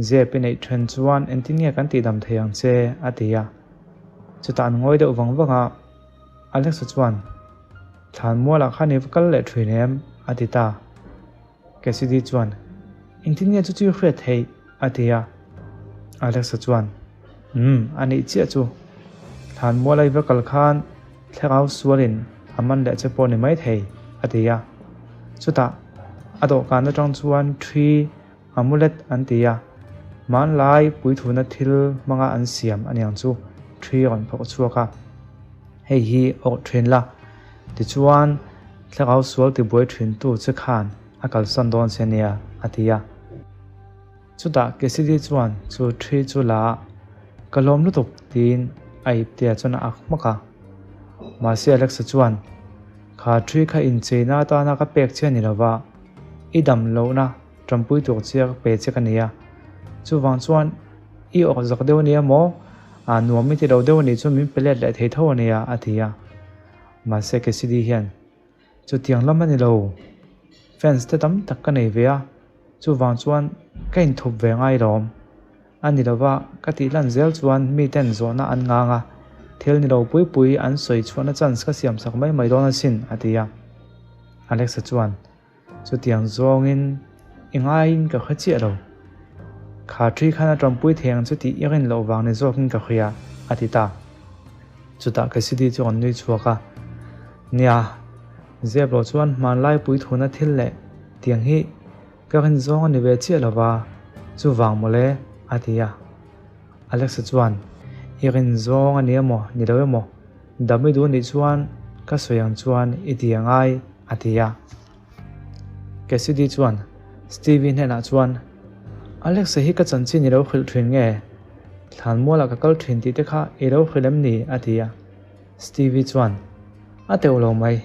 Zep i neih ṭhen chuan engtin nge kan ti dam thei ang che, a ti a. Chutah an ngawi deuh vang vang a. Alexa chuan, Thlanmualah khan i va kal leh thin em? a ti ta. Cassidy chuan, Engtin nge chu chu i hriat theih? a ti a. Alexa chuan, Umm, a nih chiah chu. Thlanmuala i va kal khan thlarau sualin a man leh che pawh ni mai thei, a ti a. Chutah a dawhkan atang chuan thi Amulet an ti a, hmanlai puithuna thil hmanga an siam a niang chu thi rawn phawrh chhuak a, hei hi awrh thin la, tichuan thlarau sual tibuai thintu che khan a kalsan dawn che nia a ti a. Chutah Cassidy chuan chu thi chu la a, ka lawm lutuk tiin a iptea chuan a ak hmak a. Mahse Alexa chuan, Kha thi kha incheina atana ka pek che a ni lova, i dam lohna Ṭampui tur chiah ka pe che ka ni a, chuvang chuan i awk zak deuh a nia maw? A nuam i ti lo deuh a nih chuan min pe let leh thei tho a nia, a ti a. Mahse Cassidy hian, Chutiang lam a ni lo, fans te tam tak ka nei ve a, chuvang chuan ka inthup ve ngai lawm. A ni lova, ka tih lan zel chuan miten zawhna an ngang a, thil ni lo pui pui an sawi chhuahna chance ka siamsak mai mai dawn asin, a ti a. Alexa chuan, Chutiang zawngin i ngaiin ka hre chiah lo. Kha thi khan a tanpui thei ang chu tih i rin loh vang ni zawkin ka hria, a ti ta. Chutah Cassidy chu an nui chhuak a, Nia, zep lo chuan hmanlai puithuna thil leh tiang hi ka rin zawng a ni ve chiah lo va, chuvang mawle, a ti a. Alexa chuan, I rin zawng a ni emaw, ni lo emaw, dam i duh nih chuan ka sawi ang chuan i ti a ngai, a ti a. Cassidy chuan Stevie hnenah chuan, Alexa hi ka chanchin i lo hrilh thin nge? Thlanmualah ka kal thin tih te kha i lo hrilh em ni? a ti a. Stevie chuan, A teuh lo mai.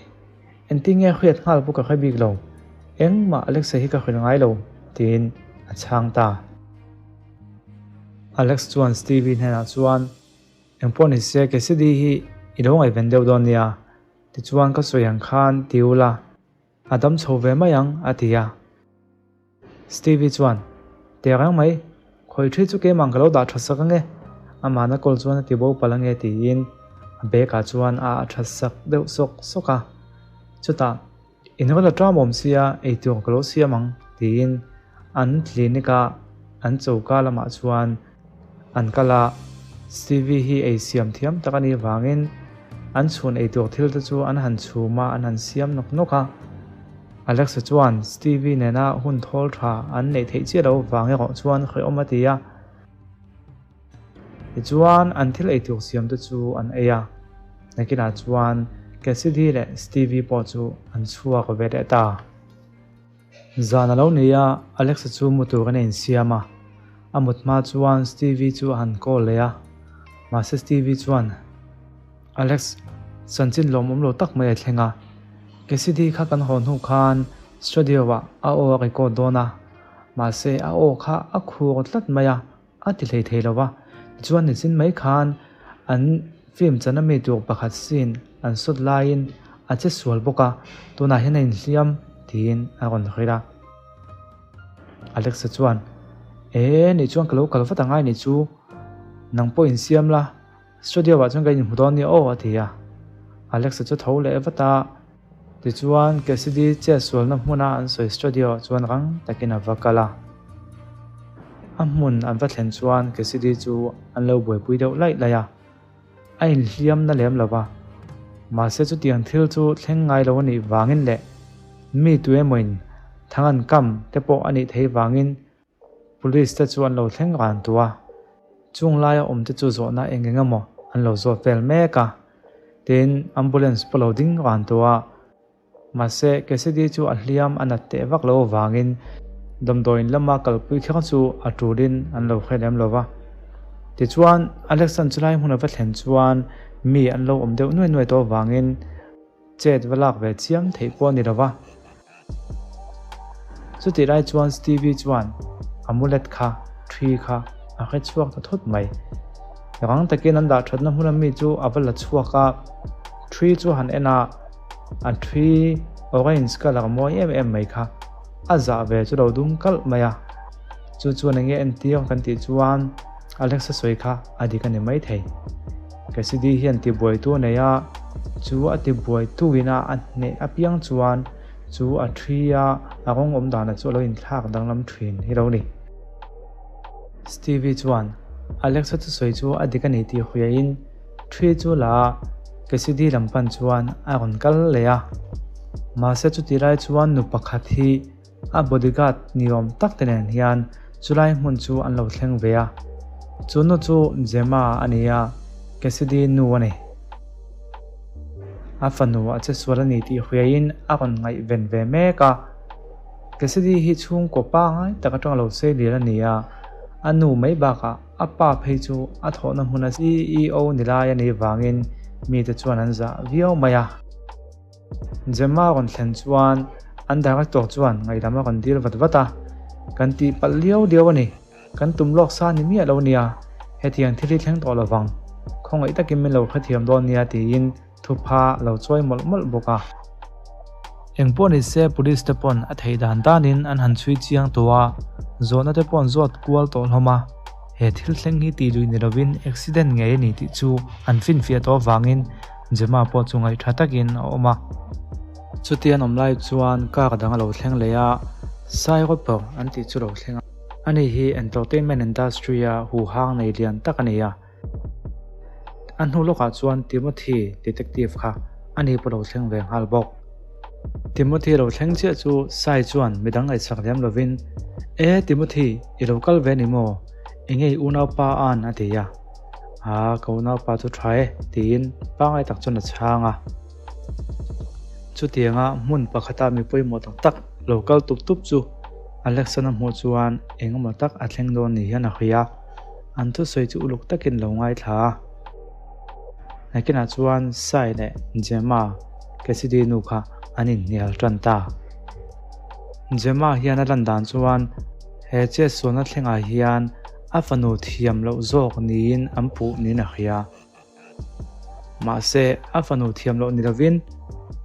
Engtin nge hriat nghal pawh ka hre bik lo. Engmah Alexa hi ka hrilh ngai lo, tiin a chhang ta. Alex chuan Stevie hnenah chuan, Engpawh ni se, Cassidy hi i lo ngaihven deuh dawn nia, tichuan ka sawi ang khan ti ula, a dam chho ve mai ang, a ti a. Stevie chuan, Teh reng mai, khawi thi chu keimah ka lo dah tha sak ange, amahna kawl chuan a ti bo palh ange tiin a bag ah chuan a ah tha sak deuh sawk sawk a. Chutah, In rawn la ṭam awm sia, eitur ka lo siam ang, tiin an clinic a an choka lamah chuan an kal a. Stevie hi ei siam thiam tak a nih vangin an chhun eitur thil te chu an han chhum a, an han siam nawk nawk a. Alexa chuan Stevie nena hun thawl tha an neih theih chiah loh vang erawh chuan hrehawm a ti a. Tichuan, an thil eitur siam te chu an ei a, nakinah chuan Cassidy leh Stevie pawh chu an chhuak ve leh ta. Zan a lo ni a, Alexa chu mu turin a insiam a. A mut hma chuan Stevie chu a han call leh a, mahse Stevie chuan, Alex, chanchin lawmawm lo tak mai a thleng a. Cassidy kha kan haw hnu khan studio ah a aw a record dawn a, mahse a aw kha a khur tlat mai a, a ti hlei thei lo va. Tichuan nichin mai khan an film chan ami tur pakhat scene an shot laiin a che sual bawk a, tunah hian a inhliam tiin a rawn hrilh a. Alexa chuan, E, nih chuan ka lo kal vat angai nih chu, nang pawh insiam la, Studio ah chuan ka inhmu dawn nia aw a ti a. Alexa chu tho leh vat a, tichuan Cassidy chetsualna hmuna an sawi studio ah chuan rang takin a va kal a. A hmun an va thlen chuan Cassidy chu an lo buaipui deuh laih laih a, a inhliam na lem lo va. Mahse chutiang thil chu thleng ngai lo a nih vangin leh mi tuemawin thang an kam te pawh a nih theih vangin Police te chu an lo thleng ran tu a, chung laia awm te chu zawhna eng eng emaw an lo zawt vel mek a, tin ambulance pawh lo ding ran tu a, mahse Cassidy chu a hliam a nat teh vak lo avangin damdawiin lama kalpui kher chu a tulin an lo hre lem lo va. Tichuan Alex-a'n chulai hmun a va thlen chuan mi an lo awm deuh nuai nuai tawh avangin Chet va lak ve chiam theih pawh a ni lo va. Chutih lai chuan Stevie chuan amulet kha, thi kha, a hre chhuak ta thut mai. Rang takin an dah thatna hmun ami chu a va la chhuak a, thi chu han en a, a thi orange colour mawi em em mai kha a zah ve chu lo dum kalh mai a. Chu chuan enge entir kan tih chuan Alexa sawi kha a dik a ni maithei. Cassidy hian tibuaitu a nei a, chu a tibuaitu ina a hneh apiang chuan chu a thi a, a rawng awm dana chu a lo inthlak danglam thin hi lo ni. Stevie chuan Alexa thusawi chu a dik a ni tih hriain thi chu la a, Cassidy lam pan chuan a rawn kal leh a. Mahse chuti lai chuan nu pakhat hi A bodyguard ni awm tak te nen hian chulai hmun chu an lo thleng ve a. Chu nu chu Gemma a ni a, Cassidy nu a ni. A fanu a che sual a ni tih hriaiin a rawn ngaihven ve mek a. Cassidy hi chhungkaw pangai tak atanga lo sei lian a ni a, a nu mai bakah a pa phei chu a thawhna hmuna CEO ni lai a nih vangin mite chuan an zah viau mai a. Gemma rawn thlen chuan an director chuan ngaihdam a rawn dil vat vat a, Kan tih palh liau liau a ni, kan tum lawk sa ni miah lo nia, hetiang thil hi thleng tawh lo vang, khawngaih takin min lo hrethiam dawn nia tiin thupha a lo chawi mawlh mawlh bawk a. Engpawh ni se police te pawn a theih dan danin an han chhui chiang tawh a, zawhna te pawh an zawt kual tawh hlawm a, he thil thleng hi tih luih ni lovin accident ngei a ni tih chu an finfiah tawh avangin Gemma pawh chu ngaih tha takin a awm a. Chuti an awm lai chuan car dang a lo thleng leh a, Sai Roper an tih chu lo thleng a. Ani hi entertainment industry a huhang nei lian tak a ni a. A hnu lawkah chuan Timothy detective kha ani pawh lo thleng ve nghal bawk. Timothy lo thleng chiah chu Sai chuan midang ngaihsak lem lovin, E Timothy, i lo kal ve ni maw? Enge i unaupa an? a ti a. A ka unaupa chu tha e tiin pangai tak chuan a chhang a. Chutianga hmun pakhata mi pawimawh tak tak lo kal tup tup chu Alexan a hmuh chuan eng emaw tak a thleng dawn ni hian a hria a, an thusawi chu uluk takin lo ngaithla a. Nakinah chuan Sai leh Gemma Cassidy nu kha an inhnial tan ta. Gemma hian a lan dan chuan he chetsualna thlengah hian A fanu thiam loh zawk niin an puh niin a hria. Mahse, a fanu thiam loh ni lovin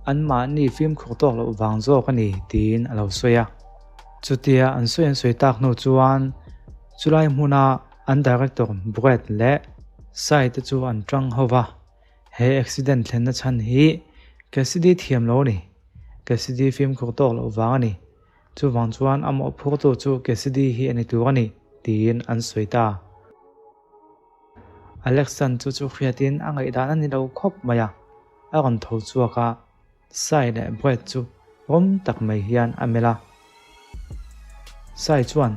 anmahni fimkhur tawk loh vang zawk a ni tiin a lo sawi a. Chutia an sawi an sawi tak hnu chuan chulai hmuna an director Brad leh Sai te chu an tang ho va, he accident thlenna chhan hi Cassidy thiam lo a ni, Cassidy fimkhur tawk loh vang a ni. Chuvang chuan a mawhphurtu chu Cassidy hi a ni tur a ni, tiin an sawi ta. Alexan chu chu hriatin a ngaihdan a ni lo khawp mai a, a rawn tho chhuak a, Sai leh Brad chu rawm tak mai hian a melh a. Sai chuan,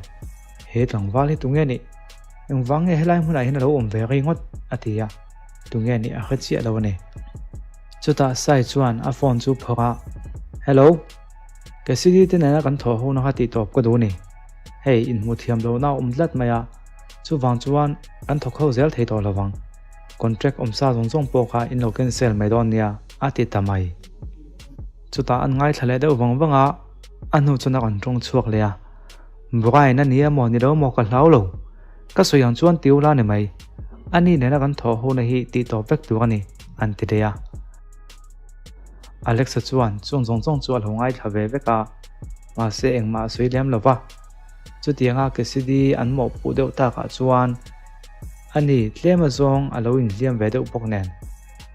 He tlangval hi tunge nih? Engvang nge helai hmunah hian a lo awm ve ringawt? a ti a, tunge nih a hre chiah lo a ni. Chutah Sai chuan a phone chu phawrh a, Hello! Cassidy te nena kan thawh hona kha tih tawp ka duh a ni. Hei, inhmuh thiam lohna a awm tlat mai a, chuvang chuan kan thawk ho zel thei tawh lo vang. Contract awmsa zawng zawng pawh kha in lo cancel mai dawn nia, a ti ta mai. Chutah an ngaithla leh deuh vang vang a, a hnu chuan a rawn tawng chhuak leh a. Brian a ni emaw ni lo maw ka hlau lo. Ka sawi ang chuan tiu la ni mai. A ni nena kan thawh hona hi tih tawp vek tur a ni, an ti daih a. Alexa chuan chung zawng zawng chu a lo ngaithla ve vek a, mahse engmah a sawi lem lo va. Chutianga Cassidy an mawhpuh deuh takah chuan a ni tlem azawng a lo inhliam ve deuh bawk nen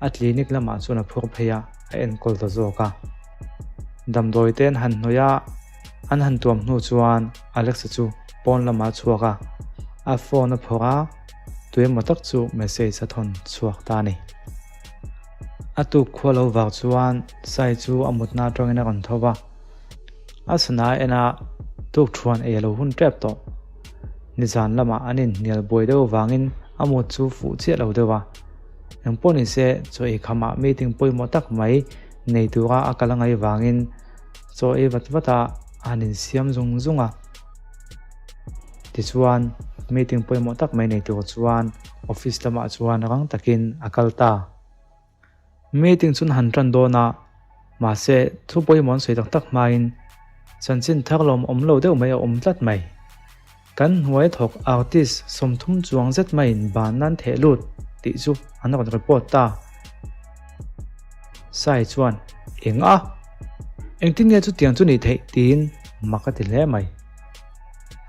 a clinic lamah chuan a phur phei a, a enkawl ta zawk a. Damdawi te an han hnawih a, an han tuam hnu chuan Alexa chu pawn lamah a chhuak a, a phone a phawrh a, tuemaw tak chu message a thawn chhuak ta a ni. A tuk khua lo vak chuan Sai chu a mutna atangin a rawn tho va, a sana a en a, tuk thuan ei a lo hun tep tawh. Nizan lamah an inhnial buai deuh avangin a mut chu fuh chiah lo deuh a. Engpawh ni se, chaw ei khamah meeting pawimawh tak mai nei tura a kal a ngaih vangin chaw ei vat vat a a han insiam zung zung a. Tichuan, meeting pawimawh tak mai nei tur chuan office lamah chuan rang takin a kal ta. Meeting chu an han tan dawn a, mahse thu pawimawh an sawi tak tak hmain chanchin thar lawm awm lo deuh mai a awm tlat mai. Kan hnuai thawk artist 30 chuang zet maiin ban nan theh lut tih chu an rawn report ta. Sai chuan, Eng a? Engtin nge chutiang chu nih theih? tiin mak a ti hle mai.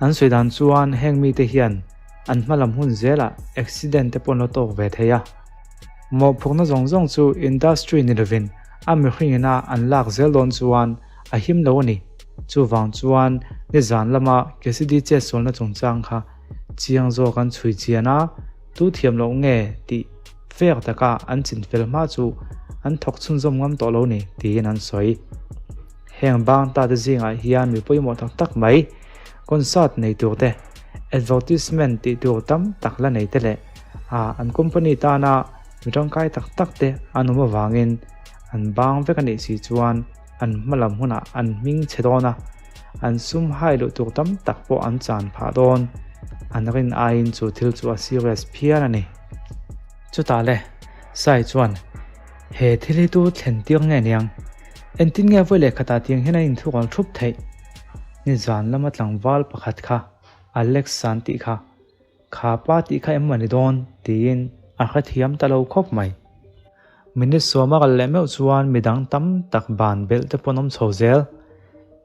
An sawi dan chuan heng mite hian an hma lam hun zelah accident te pawh an lo tawk ve thei a. Mawhphurhna zawng zawng chu industry ni lovin a mihring ina an lak zel dawn chuan a him lo a ni. Chuvang chuan nizan lama Cassidy chetsualna chungchang kha chiang zawk an chhui chian a, tu thiam loh nge tih fair taka an chinfel hma chu an thawk chhunzawm ngam tawh lo ni tiin an sawi. Heng bang ta te zingah hian mi pawimawh tak tak mai concert nei tur te, advertisement tih tur tam tak la nei te leh an company tana mi tangkai tak tak te an awm avangin an bang vek a nih si chuan an hma lam hunah an hming chhe dawn a, an sum hai luh tur tam tak pawh an chan phah dawn. An rin aiin chu thil chu a serious phian a ni. Chutah le, Sai chuan he thil hi tu thlen tir nge niang? Engtin nge vawi leh khatah tiang hian an inthural thup theih? Nizan lama tlangval pakhat kha Alex an tih kha, kha pa tih kha em mawni dawn? tiin a hrethiam ta lo khawp mai. Minute sawm a kal leh meuh chuan midang tam tak ban belh te pawh an awm chho zel.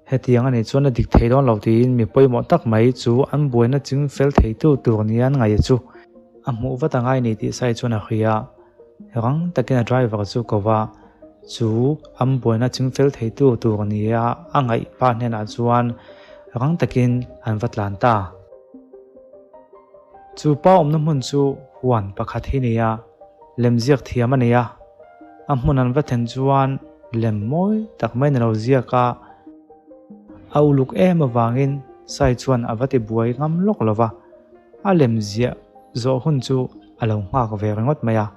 Hetiang a nih chuan a dik thei dawn lo tiin mi pawimawh tak mai chu an buaina ching fel theitu tur nia an ngaih chu a hmuh vat a ngai ni tih sai chuan a hria. Rang takin a driver chu ko va, chu an buaina ching fel theitu tur nia a ngaih pa hnenah chuan rang takin an va tlan ta. Chu pa awmna hmun chu huan pakhat hi nia, lemziak thiam a ni a. A hmun an va thlen chuan lem mawi tak maiin a lo ziak a, a uluk em avangin Sai chuan a va ti buai ngam lawk lo va, a lem ziah zawh hun chu a lo nghak ve ringawt mai a.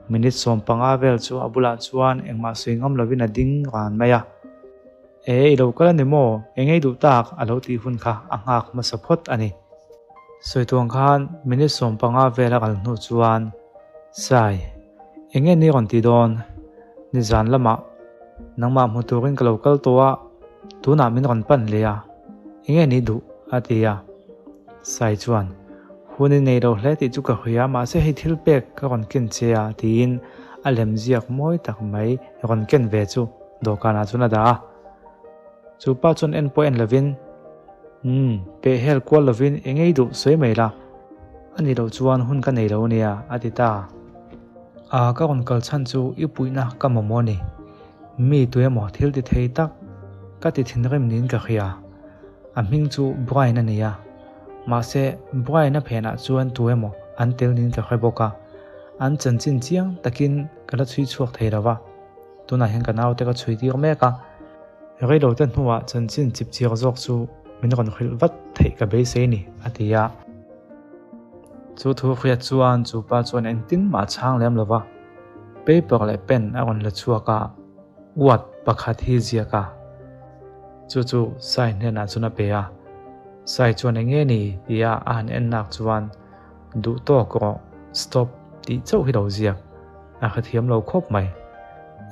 Minute 15 vel chu a bulah chuan engmah sawi ngam lovin a ding ran mai a. E, i lo kal a ni maw? Eng ei duh tak? a lo tih hun kha a nghak hmasa phawt a ni. Sawi tuang khan minute 15 vel a kal hnu chuan, Sai, eng nge ni rawn ti dawn? Nizan lamah nangmah hmu turin ka lo kal tawh a, tunah min rawn pan leh a, eng nge ni duh? a ti a. Sai chuan, Hun i nei lo hle tih chu ka hria, mahse hei thil pek ka rawn ken che a, tiin a lemziak mawi tak mai rawn ken ve chu dawhkanah chuan a dah a. Chu pa chuan en pawh en lovin, Umm, peh hel kual lovin eng ei duh sawi mai la, a nih loh chuan hun ka nei lo ania, a ti ta. A, ka rawn kal chhan chu i puihna ka mamawh a ni. Mi tuemaw thil ti thei tak ka ti thinrim niin ka hria. A hming chu Brian a ni a, mahse Brian-a phenah chuan tuemaw an tel niin ka hre bawk a, an chanchin chiang takin ka la chhui chhuak thei lo va. Tunah hian ka naute ka chhui tir mek a, reilote hnuah chanchin chip chiak zawk chu min rawn hrilh vat theih ka beisei ni, a ti a. Chu thu hriat chuan chu pa chuan engtin mah a chhang lem lo va, paper leh pen a rawn la chhuak a. Word pakhat hi ziak a, chu chu Sai hnenah chuan a pe a. Sai chuan eng nge ni tia a han en nak chuan duh tawk rawh, stop, tih chauh hi lo ziak a hrethiam lo khawp mai.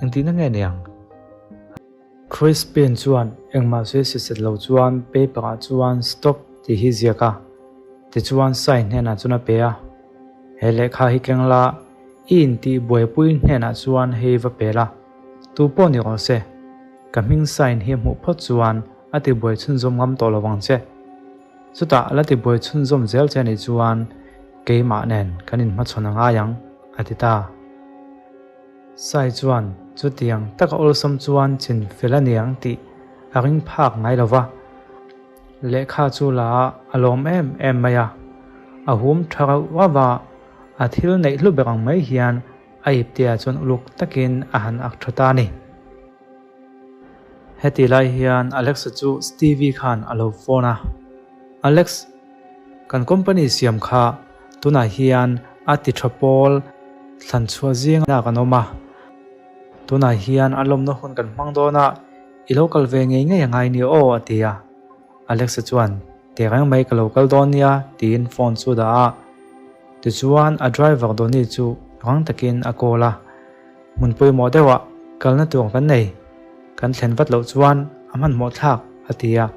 Engtihna nge niang? Crispin chuan engmah sawi si set lo chuan paper ah chuan stop tih hi ziak a, tichuan Sai hnenah chuan a pe a. He lehkha hi keng la, i intih buaipui hnenah chuan hei va pe la, tu pawh ni rawh se, ka hming sign hi hmuh phawt chuan a tibuai chhunzawm ngam tawh lo vang che. Chutah la tibuai chhunzawm zel che anih chuan keimah nen kan inhmachhawn a ngai ang, a ti ta. Sai chuan chutiang taka awlsam chuan chin fel a niang tih a ring phak ngai lo va. Lehkha chu la a lawm em em mai a, a hum tha rauh rauh a, a thil neih hlu ber ang mai hian a ipte ah chuan uluk takin a han ak tha ta a ni. Heti lai hian Alex-a chu Stevie khan a lo phone a, Alex, kan company siam kha tunah hian a ti tha pawl thlan chhuah zingah kan awm a, tunah hian a lawmna hun kan hmang dawn a, I lo kal ve ngei ngei a ngai nia aw a ti a. Alexa chuan, Tehreng mai ka lo kal dawn nia tiin phone chu a dah a. Tichuan a driver Donny chu rang takin a call a. Hmun pawimawh deuhah kalna tur kan nei, kan thlen vat loh chuan a hmanhmawh thlak a ti a.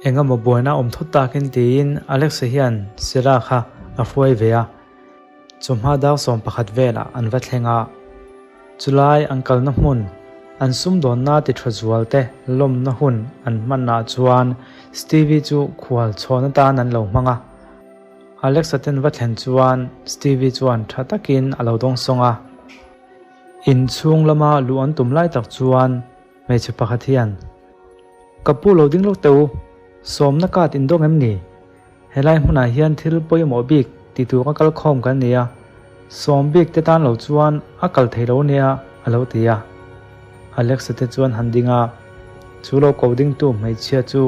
Engemaw buaina awm thut takin tiin Alexa hian Sierra kha a hruai ve a. Chawhma dar 11 velah an va thleng a. Chulai an kalna hmun, an sumdawnna ti tha zualte lawmna hun an hmanah chuan Stevie chu khual chhawn atan an lo hmang a. Alexa ten va thlen chuan Stevie chuan tha takin a lo dawngsawng a. Inchhung lama luh an tum lai tak chuan hmeichhe pakhat hian, Ka pu lo ding lawk teh u, sawmna card in dawng em ni? Helai hmunah hian thil pawimawh bik ti tura kal khawm kan ni a, sawm bik te tan lo chuan a kal thei lo nia a lo ti a. Alexa te chuan han ding a, chu lo ko dingtu hmeichhia chu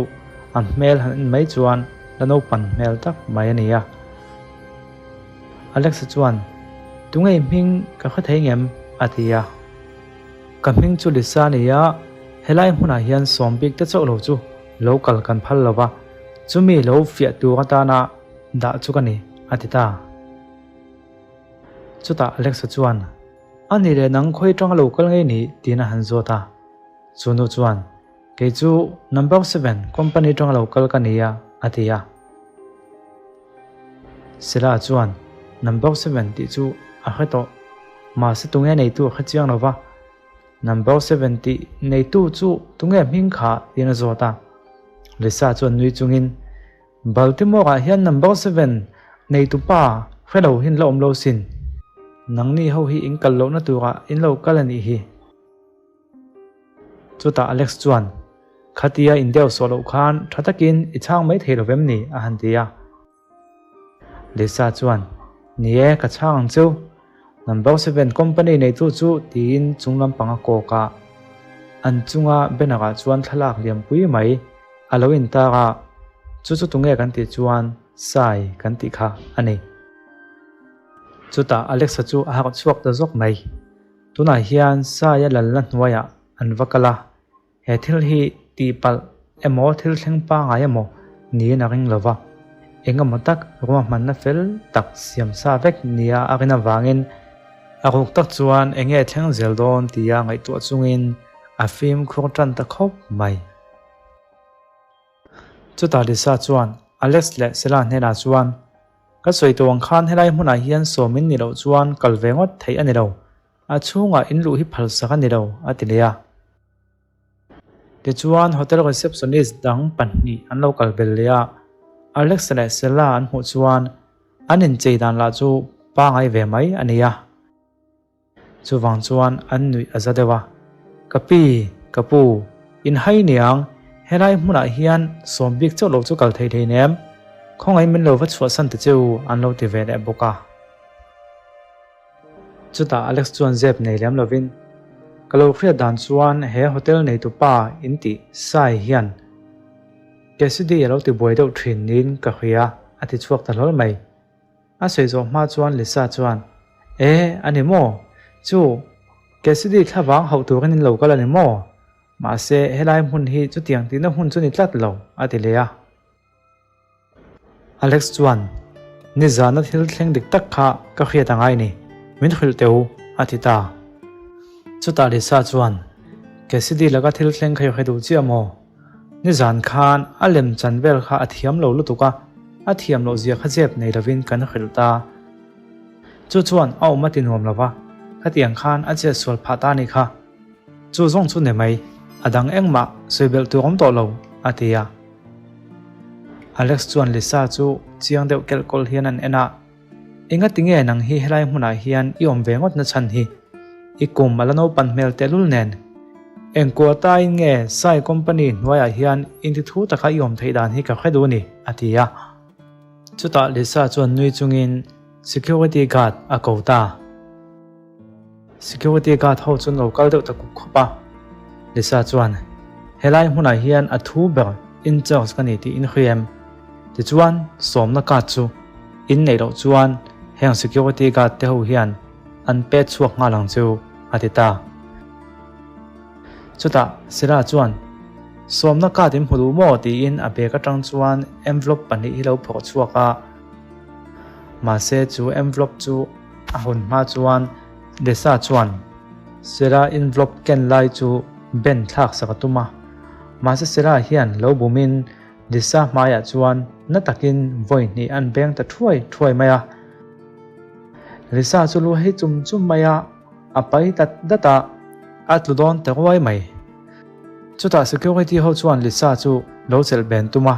a hmel han en mai chuan la naupan hmel tak mai a ni a. Alexa chuan, Tunge i hming ka hre thei ngem? a ti a. Ka hming chu Lisa a ni a, helai hmunah hian sawm bik te chauh lo chu Lo kal kan phal lo va, chumi lo fiah tur atana dah chu ka ni, a ti ta. Chutah Alexa chuan, A nih leh nang khawi atanga lo kal ngei ni? tiin a han zawt a. Chu nu chuan, Kei chu Number Seven company atanga lo kal ka ni a, a ti a. Sela chuan, Number Seven tih chu a hre tawh, mahse tunge neitu a hre chiang lo va. Number 7 tih neitu chu tunge hming kha tiin a zawt a. Lisa chuan nui chungin, Baltimore-ah hian number 7 neitu pa hre lo hin la awm lo sin. Nangni ho hi in kal lohna turah in lo kal a nih hi. Chutah Alex chuan, Khatia in deuh sawh loh khan tha takin i chhang mai thei lo vem ni? a han ti a. Lisa chuan, Ni e, ka chhang ang cheu. Number 7 company neitu chu tiin chung lampang a kawk a. An chunga banner ah chuan thlalak liampui mai a lo intar a, chu chu tunge kan tih chuan Sai kan tih kha a ni. Chutah Alexa chu a harh chhuak ta zawk mai. Tunah hian Saia lalna hnuaiah an va kal a. He thil hi tihpalh emaw thil thleng pangai emaw niin a ring lo va, eng emaw tak ruahmanna fel tak siam sa vek nia a rin avangin a ruk tak chuan eng nge thleng zel dawn tia ngaihtuah chungin a fimkhur tan ta khawp mai. Chutah Lisa chuan Alex leh Sela hnenah chuan, Ka sawi tawh ang khan helai hmunah hian sawm in nih loh chuan kal ve ngawt theih a ni lo. A chhungah in luh hi phalsak a ni lo, a ti leh a. Tichuan hotel receptionist dang pahnih an lo kal bel leh a, Alex leh Sela an hmuh chuan an inchei dan lah chu pangai ve mai a ni a. Chuvang chuan an nuih a za deuh a, Ka pi, ka pu, in hai niang, helai hmunah hian sawm bik chauh lo chu kal thei thei nem, khawngaih min lo va chhuahsan ta che u, an lo ti ve leh bawk a. Chutah Alex chuan zep nei lem lovin, Ka lo hriat dan chuan he hotel neitu pa in tih Sai hian Cassidy a lo ti buai deuh thin niin ka hria a ti chhuak ta hlawl mai. A sawi zawh hma chuan Lisa chuan, E, a ni maw? Chu! Cassidy thlavang hauh turin in lo kal a ni maw? Mahse, helai hmun hi chutiang tihna hmun chu ni tlat lo, a ti leh a. Alex chuan, Nizana thil thleng dik tak kha ka hriat a ngai ni, min hrilh teh u, a ti ta. Chutah Lisa chuan, Cassidy laka thil thleng kha i hre duh chiah maw? Nizan khan a lem chan vel kha a thiam lo lutuk a, a thiam loh zia kha zep nei lovin kan hrilh ta. Chu chuan a awm a ti nuam lo va, khatiang khan a chet sual phah ta a nih kha. Chu zawng chu ni mai, a dang engmah sawi belh tur awm tawh lo, a ti a. Alex chuan Lisa chu chiang deuh kelh kawlh hian an en a, Engati nge nang hi helai hmunah hian i awm ve ngawt na chhan hi? I kum a la naupan hmel tehlul nen. Engkuah tain nge Sai company hnuaiah hian intithu taka i awm theih dan hi ka hre duh a ni, a ti a. Chutah Lisa chuan nui chungin security guard a ko ta. Security guard ho chuan lo kal deuh ta kup khawp a. Lisa chuan, Helai hmunah hian a thu ber in charge ka ni tih in hria em? Tichuan, sawmna card chu in neih loh chuan heng security guard te ho hian an pet chhuak nghal ang chu, a ti ta. Chutah Sira chuan, Sawmna card in hmu duh maw? tiin a bag atang chuan envelope pahnih hi lo phawrh chhuak a. Mahse chu envelope chu A hawn hma chuan Lisa chuan Sera envelope ken lai chu ben thlak sak a tum a. Mahse Sera hian lo bumin Lisa hmaiah chuan na takin vawi hnih an beng ta thuai thuai mai a. Lisa chu lu hei chum chum mai a, a pai dat dat a, a tlu dawn ta ruai mai. Chutah security ho chuan Lisa chu lo chelh ben tum a,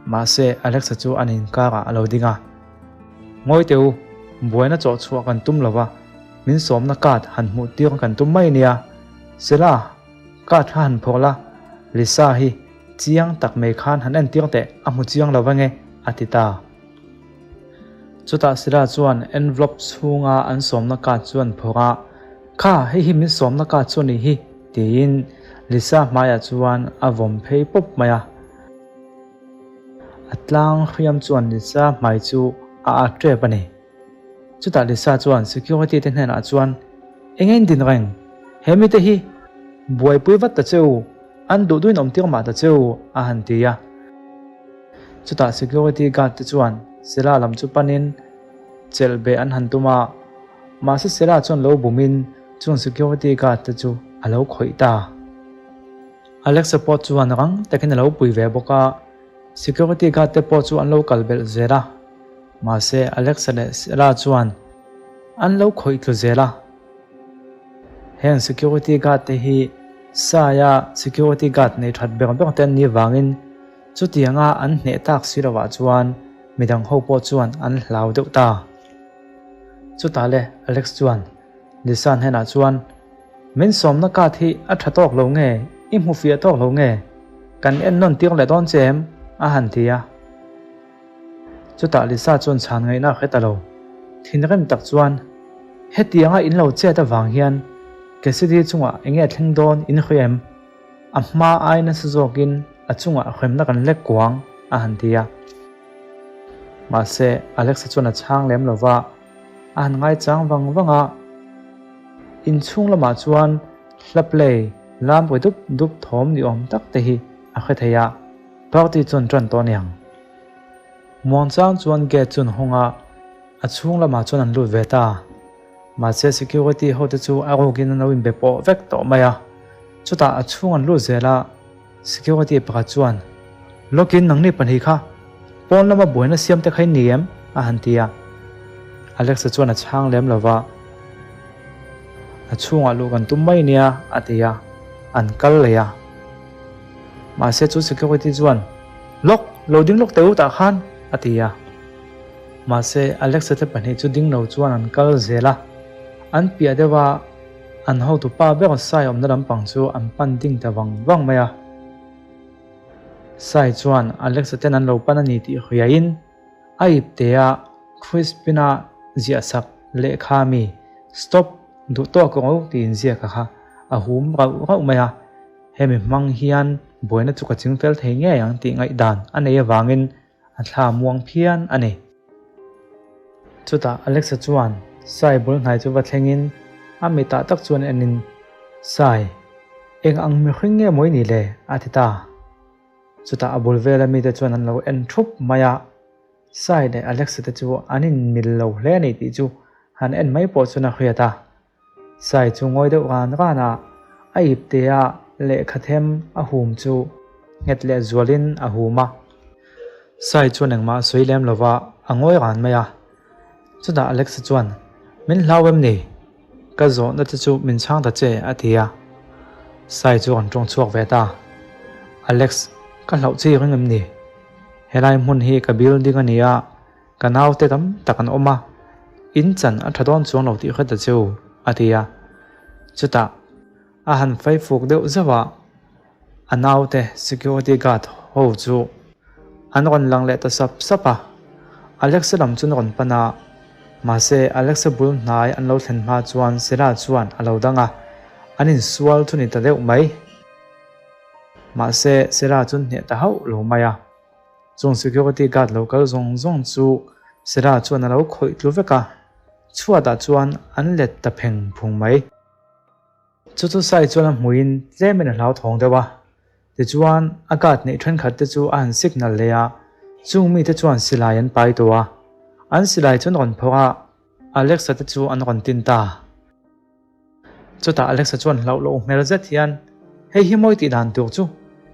mahse Alexa chu an inkarah a lo ding a. Ngawi teh u, buaina chawh chhuah kan tum lo va, min sawmna card han hmuh tir kan tum mai nia. Sela, card kha han phawrh la, Lisa hi chiang tak mai khan han entir teh, a hmu chiang lo ange, a ti ta. Chutah Sela chuan envelope chhunga an sawmna card chu an phawrh a, Kha, hei hi min sawmna card chu a nih hi, tiin Lisa hmaiah chuan a vawm phei pawp mai a. A tlang hriam chuan Lisa hmai chu a at tep a ni. Chutah Lisa chuan security te hnenah chuan, Eng in din reng? He mite hi buaipui vat ta che u, an duh duhin awm tir mah ta che u, a han ti a. Chutah security guard te chuan Sela lam chu panin chelh beh an han tum a, mahse Sela chuan lo bumin chung security guard te chu a lo khawih ta. Alexa pawh chuan rang takin a lo pui ve bawk a, security guard te pawh chu an lo kal belh zel a, mahse Alexa leh Sela chuan an lo khawih tlu zel a. Heng security guard te hi Saia security guard nei that ber ber te an nih vangin chutianga an hneh tak si lovah chuan midang ho pawh chuan an hlau deuh ta. Chutah le Alex chuan Lisa hnenah chuan Min sawmna card hi a tha tawk lo nge, i hmu fiah tawk lo nge? Kan en nawn tir leh dawn che em? a han ti a. Chutah Lisa chuan chhan ngaihna a hre ta lo. Thinrim tak chuan, Hetianga in lo chet avang hian Cassidy chungah eng nge thleng dawn in hria em? A hma ai nasa zawkin a chungah hremna kan lek kuang, a han ti a. Mahse, Alexa chuan a chhang lem lo va. A han ngaichang vang vang a, inchhung lamah chuan hla play lam ri dup dup thawm ni awm tak te hi a hre thei a, party chuan tan tawh aniang. Muangchang chuan gate chu an hawng a, a chhung lamah chuan an lut ve ta. Mahse security ho te chu a rukin an lo inbe pawh vek tawh mai a, chutah a chhung an lut zel a, Security pakhat chuan, Lawkin nangni pahnih kha pawn lama buaina siam te kha in ni em? a han ti a. Alexa chuan a chhang lem lo va, A chhungah luh kan tum mai nia a ti a, an kal leh a. Mahse chu security chuan, Lawk, lo ding lawk teh u tah khan a ti a. Mahse Alexa te pahnih chu ding lo chuan an kal zel a, an piah deuh a, An hotu pa ber Sai awmna lampang chu an pan ding ta vang vang mai a. Sai chuan Alexa ten an lo pan a ni tih hriain a ipte a Crispin-a ziahsak lehkha mi Stop duh tawk rawh tiin ziak a kha a hum rauh rauh mai a. Hemi hmang hian buaina chu ka chingfel thei ngei ang tih ngaihdan a nei avangin A thla muang phian a ni. Chutah Alexa chuan Sai bul hnai chu va thlengin. A mitah tak chuan enin, Sai, eng ang mihring nge maw i nih le? a ti ta. Chutah a bul vela mite chuan an lo en thup mai a, Sai leh Alexa te chu an inmil lo hle a ni tih chu han en mai pawh chuan a hriat a. Sai chu ngawi deuh ran ran a, a iptea lehkha them a hum chu nghet leh zualin a hum a. Sai chuan engmah a sawi lem lova, a ngawi ran mai a. Chutah Alexa chuan, Min hlau em ni? Ka zawhna te chu min chhang ta che, a ti a. Sai chu an tawng chhuak ve ta. Alex, ka hlauh chi ring em ni? Helai hmun hi ka building a ni a, ka naute tam tak an awm a, in chan a tha dawn chuang lo tih hre ta che u, a ti a. Chutah a han faifuk deuh zauh a, a naute security guard ho chu an rawn lang leh ta sap sap a. Alexa lam chu an rawn pan a, mahse Alexa bul hnai an lo thlen hma chuan Sela chuan a lo dang a, an insual thu ni ta deuh mai. Mahse Sela chu hneh ta hauh lo mai a. Chung security guard lo kal zawng zawng chu Sela chuan a lo khawih tlu vek a, chhuatah chuan an let ta pheng phung mai. Chu chu Sai chuan a hmuhin tlemin a hlauthawng deuh a, tichuan a guard neih thenkhat te chu a han signal leh a, chung mite chuan silai an pai tawh a, an silai chu an rawn phawrh a, Alexa te chu an rawn tin ta. Chutah Alexa chuan hlauh loh hmel zet hian, Hei hi mawi tih dan tur chu,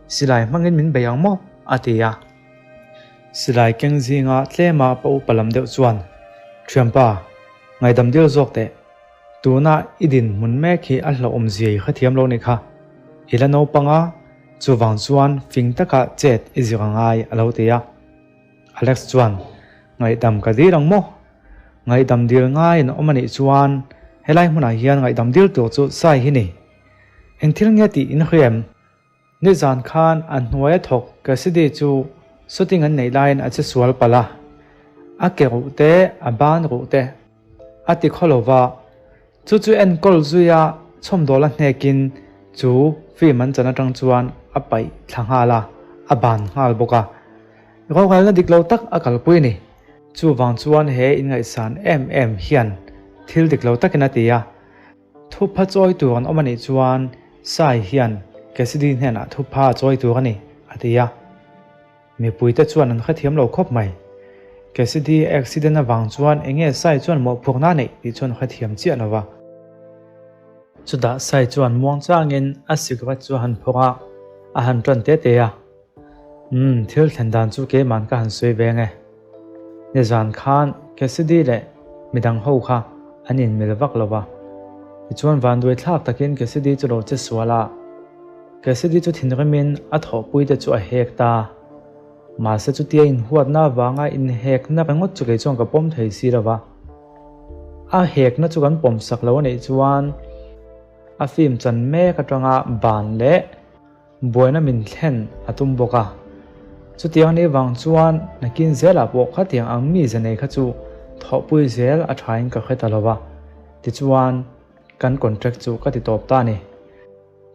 silai hmangin min bei ang maw? a ti a. Silai keng zinga tlema pa upa lam deuh chuan, Thianpa, ngaihdam dil zawk teh. Tuna i dinhmun mek hi a hlauhawm zia i hrethiam lo nih kha. I la naupang a, chuvang chuan fing taka chet i zir a ngai, a lo ti a. Alex chuan, Ngaihdam ka dil ang maw? Ngaihdam dil ngaiin awm a nih chuan helai hmunah hian ngaihdam dil tur chu sai hi ni. Eng thil nge tih in hria em? Nizan khan a hnuaia thawk Cassidy chu shooting an neih laiin a che sual palh a, a ke ruh te, a ban ruh te a ti khaw lo va, chu chu enkawl zuia chhawmdawl a hnekin chu film an chan atang chuan a paih thla nghal a, a ban nghal bawk a. Rorelna dik lo tak a kalpui a ni. Chuvang chuan he inngaihsan em em hian thil dik lo takin a ti a. Thupha chawi tur an awm a nih chuan Sai hian Cassidy hnenah thupha a chawi tur a ni, a ti a. Mipuite chuan an hrethiam lo khawp mai. Cassidy accident avang chuan eng nge Sai chuan mawhphurhna a neih tih chuan hrethiam chiah lo va. Chutah Sai chuan muangchangin a cigarette chu a han phawrh a, a han tan te te a. Umm, thil thlen dan chu keiman ka han sawi ve nge. Nizan khan Cassidy leh midang ho kha an inmil vak lo va. Tichuan vanduai thlak takin Cassidy chu lo che sual a. Cassidy chu thinrimin a thawhpui te chu a hek ta. Mahse chutia inhuatna avanga inhekna ringawt chu kei chuan ka pawm thei si lo va. A hekna chu kan pawmsak lo a nih chuan a film chan mek atanga ban leh Buaina min thlen a tum bawk a. Chutiang ni vang chuan nakin zelah pawh khatiang ang mi ze nei kha chu thawhpui zel a thain ka hre ta lo va. Tichuan, kan contract chu ka ti tawp ta a ni.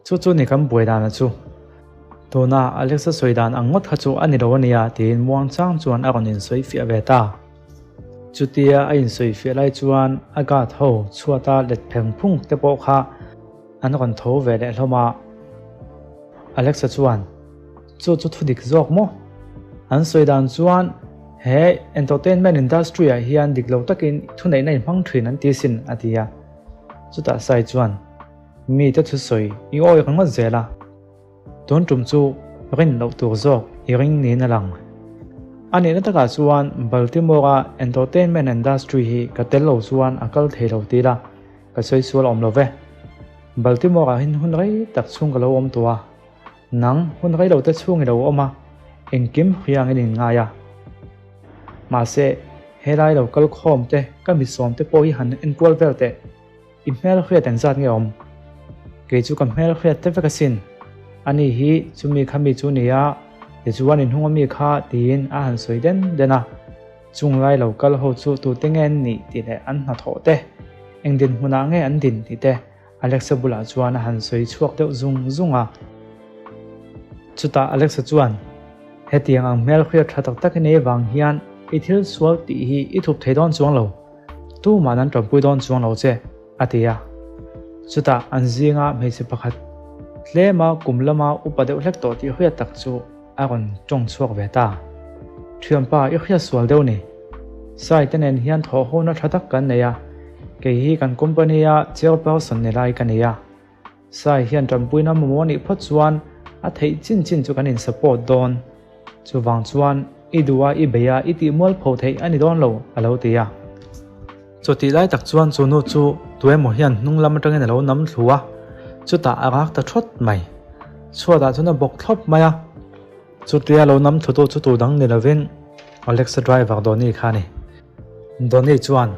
Chu chu ni kan buai dana chu. Tuna Alexa sawi dan ang ngawt kha chu a ni lo a nia tiin muangchang chuan a rawn insawi fiah ve ta. Chutia a insawi fiah lai chuan a guard ho chhuata let pheng phung te pawh kha An rawn tho ve leh hlawm a. Alexa chuan, Chu chu thu dik zawk maw? An sawi dan chuan he entertainment industry ah hian dik lo takin thuneihna in hmang thin an ti sin, a ti a. Chutah Sai chuan, Mite thusawi i awi ringawt zel a. Tun tum chu rin loh tur zawk i ring niin a lang. A nihna takah chuan Baltimore-a entertainment industry hi ka tel lo chuan a kal thei lo ti la, ka sawi sual awm lo ve. Baltimore-ah hin hun rei tak chhung ka lo awm tawh a, nang hun rei lo te chhung i lo awm a, engkim hriangin in ngai a. Mahse, helai lo kal khawm te, ka misawm te pawh hi han enkual vel teh. I hmel hriat engzat nge awm? Kei chu ka hmel hriat te vek asin. Ani hi chumi kha mi chu nia, tichuan inhnung ami kha tiin a han sawi den den a. Chung lai lo kal ho chu tute nge an nih tih leh an hnathawh te, eng dinhmunah nge an din tih te Alexa bulah chuan a han sawi chhuak deuh zung zung a. Chutah Alexa chuan, Hetiang ang hmel hriat tha tak tak i nei vang hian i thil sual tih hi i thup thei dawn chuang lo. Tuman an tanpui dawn chuang lo che, a ti a. Chutah an zinga hmeichhe pakhat tlema kum lama upa deuh hlek tawh tih hriat tak chu a rawn tawng chhuak ve ta. Thianpa, i hriat sual deuh ni. Sai te nen hian thawhhona tha tak kan nei a, kei hi kan company a chairperson ni lai ka ni a. Sai hian tanpuina mamawh nih phawt chuan a theih chin chin chu kan in support dawn. Chuvang chuan i duh a, i bei a, i tih mual pho theih a ni dawn lo, a lo ti a. Chutih lai tak chuan chu nu chu tuemaw hian hnung lam atangin a lo nam thlu a, chutah a rak ta thawt mai. Chhuatah chuan a bawk thlawp mai a. Chutia lo nam thlutu chu tu dang ni lovin Alexa driver Donny kha a ni. Donny chuan,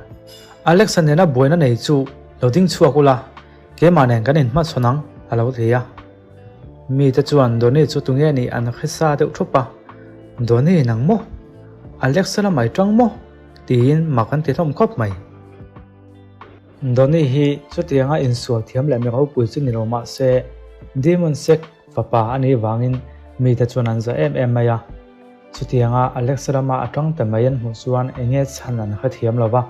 Alexa nena buaina nei chu lo ding chhuak ula, keimah nen kan inhmachhawn ang, a lo ti a. Mite chuan Donny chu tunge nih an hre sa deuh thup a, Donny nang maw? Alexa lamah i tang maw? tiin mak an ti hlawm khawp mai. Donny hi chutianga insual thiam leh mi ropui chu ni lo mah se Demon Sek fapa a nih vangin mite chuan an za em em mai a. Chutianga Alexa lama a tang ta mai an hmuh chuan enge chhan an hre thiam lo va.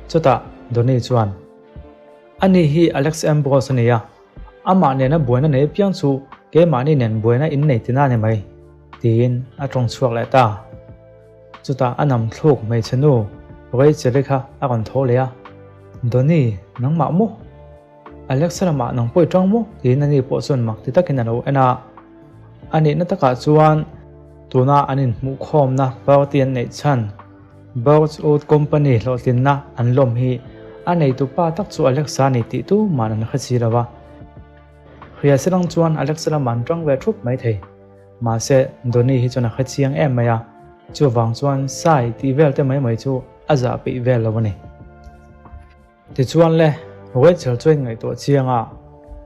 Chutah Donny chuan, Ani hi Alex Ambrose a ni a, amah nena buaina nei apiang chu keimahni nen buaina innei tina a ni mai, tiin a tawng chhuak leh ta. Chutah a nam thluk hmeichhe nu Rachel-i kha a rawn tho leh a, Donny, nangmah maw? Alexa lamah nang pawh i tang maw? tiin ani pawh chuan mak ti takin a lo en a. A nihna takah chuan tuna an inhmuhkhawmna party an neih chhan Birchwood Company hlawhtlinna an lawm hi a neitupa tak chu Alexa a ni tih tuman an hre si lo va. Hria silang chuan Alexa lamah an tang ve thup mai thei. Mahse, Donny hi chuan a hre chiang em mai a, chuvang chuan Sai tih vel te mai mai chu a zah peih vel lo a ni. Tichuan le, Rachel chuan ngaihtuah chiang a,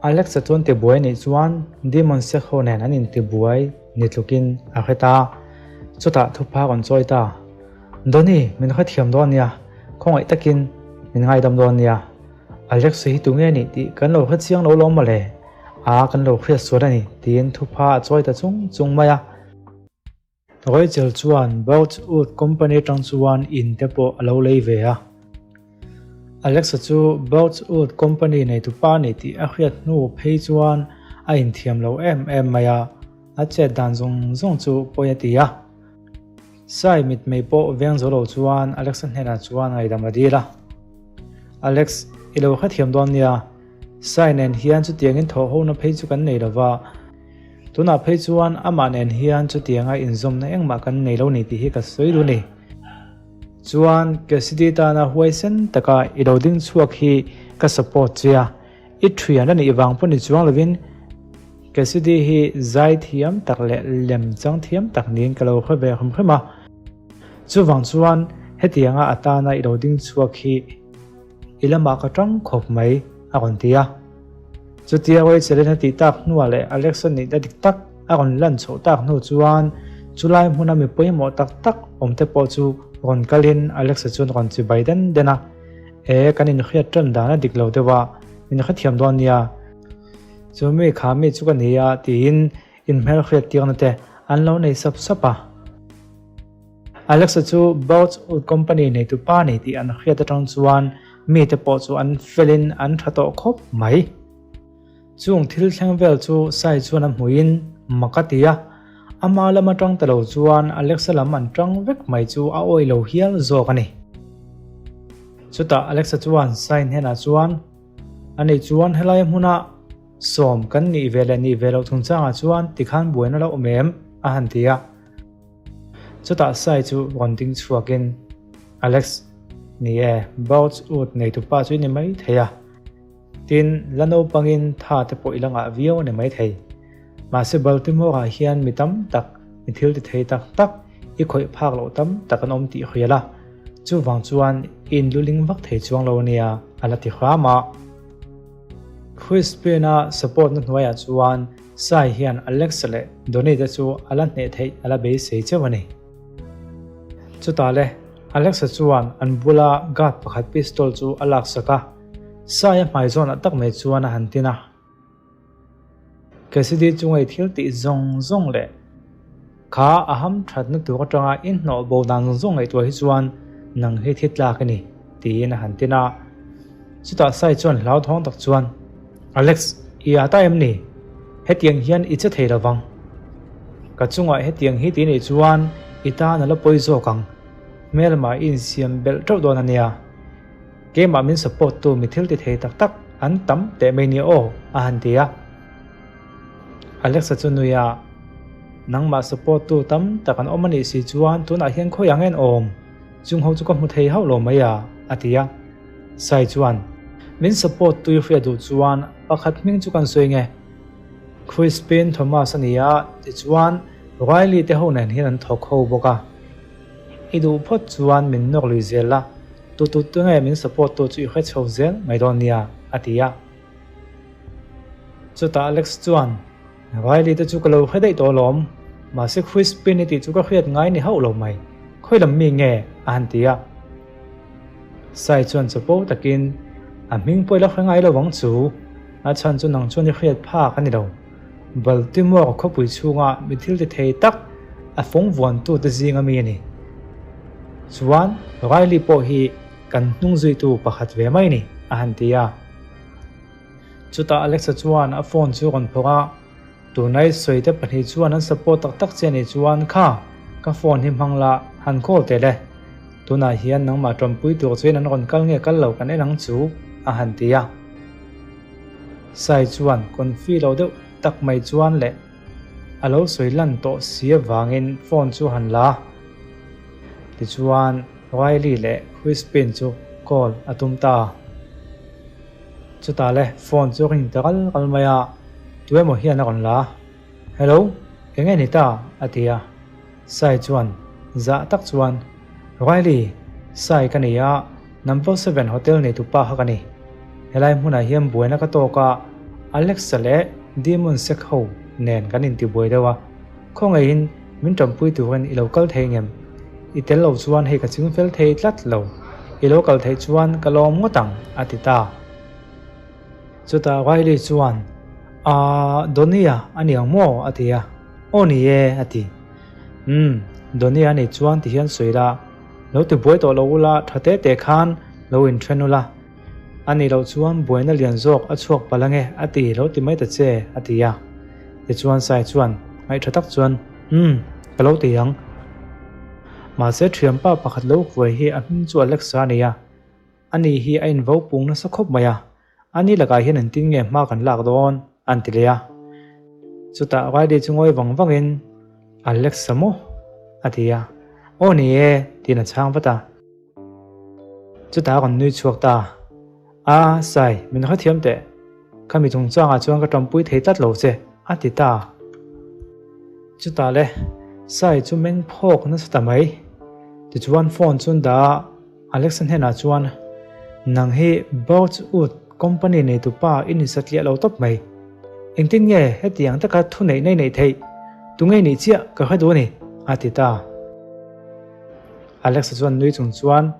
Alexa chuan tibuai nih chuan Demon Sek ho nen an intibuai ni tlukin a hre ta. Chutah thupha rawn chawi ta, Donny, min hrethiam dawn nia, khawngaih takin min ngaidam dawn nia. Alexa hi tunge nih tih kan lo hre chiang lo lawm mawle, a kan lo hriat sual a ni tiin thupha a chawi ta chung chung mai a. Rachel chuan Birchwood Company atang chuan in te pawh a lo lei ve a. Alexa chu Birchwood Company neitupa a ni tih a hriat hnu phei chuan a inthiam lo em em mai a, a chet dan zawng zawng chu pawi a ti a. Sai mitmei pawh veng zo lo chuan Alex-a hnenah chuan ngaihdam a dil a. Alex, i lo hrethiam dawn nia. Sai nen hian chutiangin thawhhona phei chu kan nei lo va. Tunah phei chuan amah nen hian chutianga inzawmna engmah kan nei lo ni tih hi ka sawi duh a ni. Chuan Cassidy tana huaisen taka i lo ding chhuak hi ka support che a. I thian a nih vang pawh ni chuang lovin Cassidy hi zai thiam tak leh lem chang thiam tak niin ka lo hre ve hrim hrim a. Chuvang chuan hetianga a tana i lo ding chhuak hi i lamah ka tang khawp mai a rawn ti a. Chutia Rachel-in a tih tak hnuah leh Alex-a nihna dik tak a rawn lan chhoh tak hnu chuan chulai hmuna mi pawimawh tak tak awmte pawh chu rawn kalin Alex-a chuan rawn chibai den den a. E, kan inhriat tan dan a dik lo deuh a, min hrethiam dawn nia. Chu mi kha mi chu ka ni a tiin inhmelhriat tirna te an lo nei sap sap a. Alexa chu Birchwood Company neitu pa ni tih an hriat atang chuan mite pawh chu an felin an tha tawh khawp mai. Chung thil thleng vel chu Sai chuan a hmuhin mak a ti a, ama lam atang ta lo chuan Alexa lam an tang vek mai chu a awih lo hial zawk a ni. Chutah Alexa chuan Sai hnenah chuan, Ani chuan helai hmuna sawm kan nih ve leh nih ve loh chungchangah chuan tikhan buaina lo awm em? a han ti a. Chutah Sai chu rawn ding chhuakin, Alex, ni e, Birchwood neitupa chu i ni mai thei a. Tin, la naupangin tha te pawh i la ngah viau a ni maithei. Mahse Baltimore-ah hian mi tam tak, mi thil ti thei tak tak, i khawih phak loh tam tak an awm tih hrial a. Chuvang chuan i inluling vak thei chuang lo ania, a la ti hram a. Chris Payne-a support-na hnuaiah chuan Sai hian Alex leh Donny te chu a la hneh theih a la beisei cheu a ni. Chutah le, Alex-a chuan an bula guard pakhat pistol chu a laksak a. Saia hmai zawnah tak mai chuan a han tin a. Cassidy chunga i thil tih zawng zawng leh kha a ham thatna tur atanga i hnawh bo dan zawng zawng ngaihtuah hi chuan nang hi thi tlak i ni, tiin a han tin a. Chutah Sai chuan hlauthawng tak chuan, Alex, i â ta em ni? Hetiang hian i che thei lo vang. Ka chungah hetiang hi ti nih chuan i tan a la pawi zawk ang. Hmelma i insiam belh teuh dawn a nia. Keimah min support tu mi thil ti thei tak tak an tam teh mai nia aw, a han ti a. Alexa chu nui a, Nangmah support tu tam tak an awm a nih si chuan tunah hian khawi ang en awm? Chung ho chu ka hmu thei hauh lo mai a, a ti a. Sai chuan, Min support tu i hriat duh chuan pakhat hming chu kan sawi nge? Crispin Thomas a ni a, tichuan Riley te ho nen hian an thawk ho bawk a. I duh phawt chuan min nawk lui zel la, tu tu tu nge min support tu chu i hre chho zel mai dawn nia, a ti a. Chutah Alex chuan, Riley te chu ka lo hre daih tawh alawm, mahse Crispin i tih chu ka hriat ngai ni hauh lo mai, khawi lam mi nge? a han ti a. Sai chuan chapo takin, A hming pawh i la hre ngai lo ang chu, a chhan chu nang chuan i hriat phak a ni lo. Baltimore khawpui chhunga mi thil ti thei tak a fawng vuantute zinga mi a ni. Chuan Riley pawh hi kan hnung zuitu pakhat ve mai ni, a han ti a. Chutah Alexa chuan a phone chu rawn phawrh a, Tunlai sawite pahnih chuan an support tak tak che nih chuan kha ka phone hi hmang la, han call teh le. Tunah hian nangmah tanpui tur chuin an rawn kal nge kal lo kan en ang chu, a han ti a. Sai chuan confi lo deuh tak mai chuan leh a lo sawi lan tawh si avangin phone chu han la a. Tichuan Riley leh Crispin chu call a tum ta. Chutah le phone chu ring ta ral ral mai a, tuemaw hian a rawn la a, Hello, eng nge ni ta? a ti a. Sai chuan zah tak chuan, Riley, Sai ka ni a, Number 7 hotel neitupa kha ka ni. Helai hmunah hian buaina ka tawk a, Alexa leh Demon Sek ho nen kan intibuai deuh a, khawngaihin min tanpui turin i lo kal thei ngem? I tel lo chuan hei ka ching fel thei tlat lo, i lo kal theih chuan ka lawm ngawt ang, a ti ta. Chutah Riley chuan, Aaa, Donnie-a a ni ang maw? a ti a. Aw ni e, a ti. Umm, Donnie-a nei chuan ti hian sawi la, lo ti buai tawh lo ula, tha te te khan lo inthen ula. A nih loh chuan buaina lian zawk a chhuak palh ange a ti lo ti mai ta che, a ti a. Tichuan Sai chuan ngaihṭha tak chuan, Umm, ka lo ti ang. Mahse ṭhianpa pakhat lo huai hi a hming chu Alexa a ni a. Ani hi a invo pung nasa khawp mai a, ani lakah hian engtin nge hma kan lak dawn? an ti leh a. Chutah Riley chu ngawi vang vangin, Alexa maw? a ti a. Aw ni e, tiin a chhang vat a. Chutah a rawn nui chhuak ta. A, Sai, min hrethiam teh. Khami chungchangah chuan ka tanpui thei tlat lo che, a ti ta. Chutah le, Sai chu meng phawk nasa ta mai. Tichuan phone chu an dah a, Alexa hnenah chuan, Nang hi Birchwood company neitupa i ni satliah lo tawp mai. Engtin nge hetiang taka thu neih nei neih theih? Tunge nih chiah ka hre duh a ni, a ti ta. Alexa chuan nui chung chuan,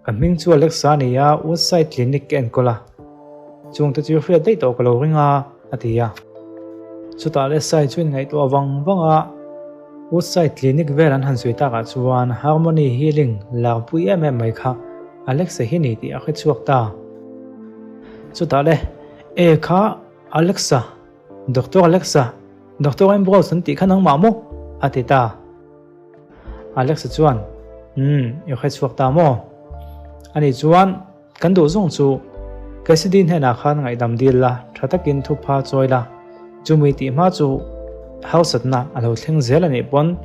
Ka hming chu Alexa a ni a, Woodside Clinic ka enkawl a. Chungte chu hriat daih tawh ka lo ring a, a ti a. Chutah Alexa chu inngaihtuah vang vang a, Woodside Clinic vel an han sawi takah chuan Harmony Healing larpui em em mai kha Alexa hi ni tih a hre chhuak ta. Chutah le, E kha Alexa, Doctor Alexa, Doctor Ambrose an tih kha nangmah maw? a ti ta. Alexa chuan, Umm, i hre chhuak ta maw? Ani chuan, Kan duh zawng chu Cassidy hnenah khan ngaihdam dil la, tha takin thupha chawi la, chumi tih hma chu hausatna a lo thleng zel a nih pawn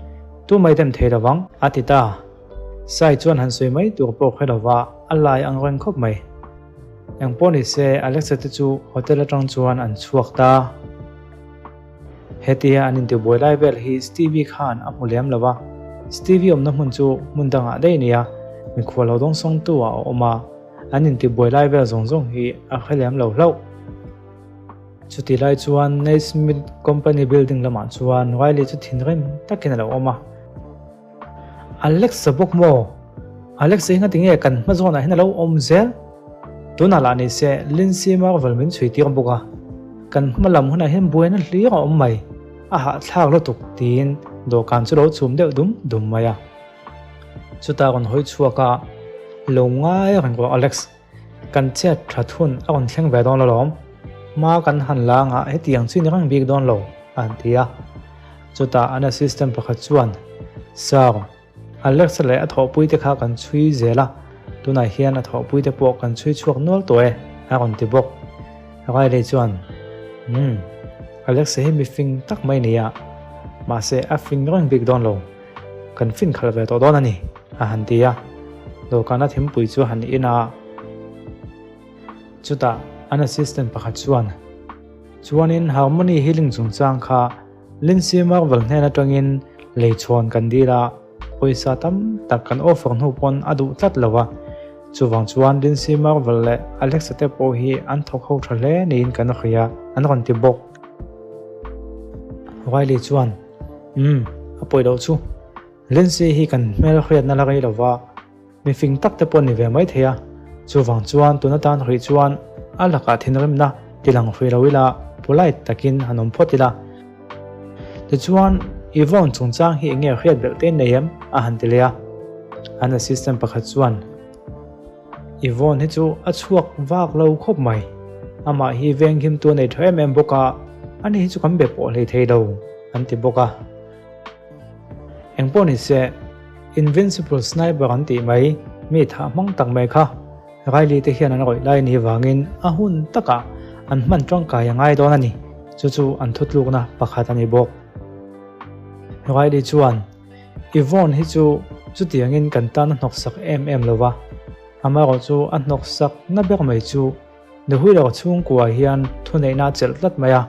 tu mai dem thei lovang, a ti ta. Sai chuan han sawi mai tur pawh hre lova a lai ang reng khawp mai. Eng pawh ni se Alexa te chu hotel atang chuan an chhuak ta. Hetia an intibuai lai vel hi Stevie khan a hmu lem lo va, Stevie awmna hmun chu hmun dangah daih a ni a, mikhual lo dawngsawngtu ah a awm a, an intibuai lai vel zawng zawng hi a hre lem lo hlauh. Chutih lai chuan Naismith Company building lamah chuan Riley chu thinrim takin a lo awm a. Alexa bawk maw? Alexa hi ngatinge kan hma zawnah hian a lo awm zel? Tunah lah ni se Lindsay Marvel min chhui tir bawk a, kan hma lam hunah hian buaina hlir a awm mai, a hahthlak lutuk tiin dawhkan chu lo chhum deuh dum dum mai a. Chutah rawn hawi chhuak a, Lo ngai reng rawh Alex. Kan chet that hun a rawn thleng ve dawn alawm. Hma kan han la anga hetiang chu ni reng bik dawn lo, a han ti a. Chutah an assistant pakhat chuan, Sir, Alex-a leh a thawhpuite kha kan chhui zel a, tunah hian a thawhpuite pawh kan chhui chhuak nual tawh e, a rawn ti bawk. Riley chuan, Umm, Alex-a hi mi fing tak mai nia, mahse a fing reng bik dawn lo, kan fin khalh ve tawh dawn a ni, a han ti a. Dawhkana thingpui chu a han in a, chutah an assistant pakhat chuan, Chuanin Harmony Healing chungchang kha Lindsay Marvel hnen atangin leichhawn kan dil a, pawisa tam tak kan offer hnu pawn a duh tlat lo a. Chuvang chuan Lindsay Marvel leh Alexa te pawh hi an thawk ho tha hle niin kan hria, an rawn ti bawk. Riley chuan, Umm, a pawi loh chu. Lindsay hi kan hmel hriatna la rei lo va. Mi fing tak te pawh ni ve mai thei a, chuvang chuan tun atan hrih chuan a lakah thinrimna ti lang hrih lo ila polite takin han awm phawt ila. Tichuan, Yvonne chungchang hi enge hriat belh te nei em? a han ti leh a. An assistant pakhat chuan, Yvonne hi chu a chhuak vak lo khawp mai. Amah hi venghimtu a nei tha em em bawk a, ani hi chu kan be pawh hlei thei lo, an ti bawk a. Engpawh ni se, Invincible Sniper an tih mai, mi thah hmang tak mai kha Riley te hian an rawih lai ni vangin a hun takah an hman tangkai a ngai dawn a ni. Chu chu an thutlukna pakhat a ni bawk. Riley chuan, Yvonne hi chu chutiangin kan tan a hnawksak em em lo va, amaherawhchu a hnawksak na ber mai chu Nuhuilo chhungkua hian thuneihna a chelh tlat mai a,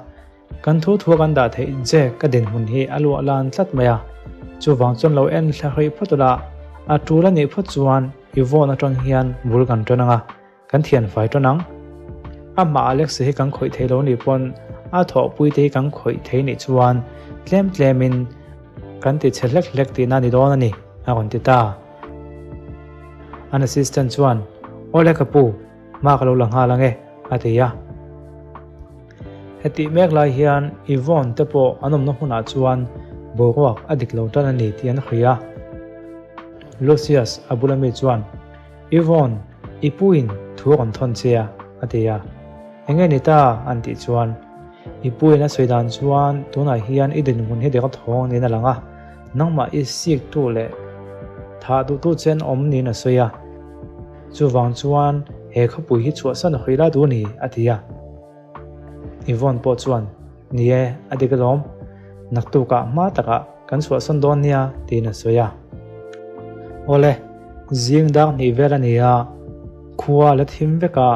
Kan thu thua kan dah theih che ka dinhmun hi a luah lan tlat mai a, chuvang chuan lo en thla hrih phawt ula, a tul a nih phawt chuan i vawn atang hian bul kan tan ang a, kan thian fai tan ang. Amah Alex-a hi kan khawih thei lo nih pawn a thawhpui te hi kan khawih thei nih chuan tlem tlemin kan ti chhe hlek hlek tihna a ni dawn a ni, a rawn ti ta. An assistant chuan, Awle ka pu, hma ka lo la nghal ang e, a ti a. Hetih mek lai hian Yvonne te pawh an awmna hmunah chuan boruak a dik lo tan a ni tih an hria a. Lucius a bula mi chuan, Yvonne, i puin thu a rawn thawn che a, a ti a. Enge ni ta? an tih chuan, I puin a sawi dan chuan tunah hian i dinhmun hi dik a thawng niin a lang a, nangmah i siktu leh thah duhtu che an awm niin a sawi a. Chuvang chuan he khawpui hi chhuahsan hawi la duh a ni, a ti a. Yvonne pawh chuan, Ni e, a dik alawm. Naktukah hma takah kan chhuahsan dawn nia, tiin a sawi a. Awle, zing dak hnih vel a ni a, khua a la thim vek a,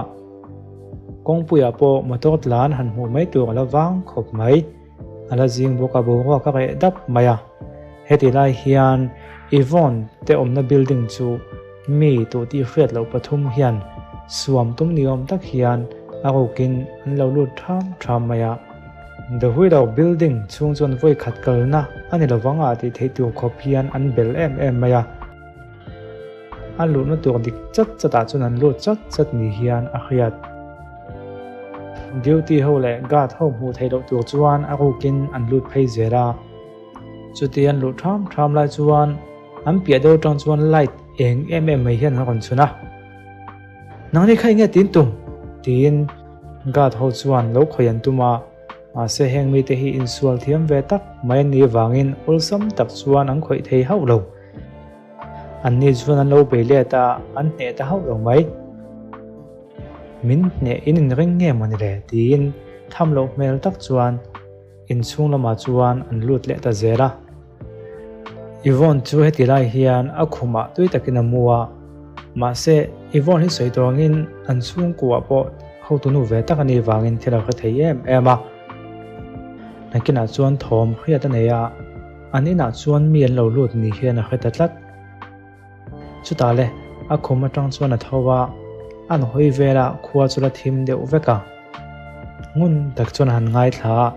kawngpuiah pawh motor tlan han hmuh mai tur a la vang khawp mai. A la zing bawk a, boruak a reh dap mai a. Heti lai hian Yvonne te awmna building chu mi tuh tih hriat loh pathum hian suam tum ni awm tak hian a rukin an lo lut ṭham ṭham mai a. The Widow building chhung chuan vawi khat kalna a ni lovang a tih theih tur khawp hian an bel em em mai a. A luhna tur dik chat chatah chuan an lut chat chat ni hian a hriat. Duty ho leh guard ho hmuh theih loh tur chuan a rukin an lut phei zel a. Chuti an luh ṭham ṭham lai chuan an piah deuh aṭang chuan light eng em em mai hian an rawn chhun a. Nangni kha enge tin tum? tiin guard ho chuan lo khawih an tum a. Mahse heng mite hi insual thiam ve tak mai an nih avangin awlsam tak chuan an khawih thei hauh lo. Anni chuan an lo bei let a, an hneh ta hauh lo mai. Min hneh in inring nge maw ni le? tiin tham loh hmel tak chuan inchhung lamah chuan an lut leh ta zel a. Yvonne chu heti lai hian a khumah tui takin a mu a, mahse Yvonne hi sawi tur angin an chhungkuah pawh hotunu ve tak a nih vangin thil a hre thei em em a. Nakinah chuan thawm hriat a nei a. An inah chuan mi an lo lut ni hian a hre ta tlat. Chutah le, a khum atang chuan a tho a, an hawi vel a, khua chu la thim deuh vek a. Ngun tak chuan a han ngaithla a,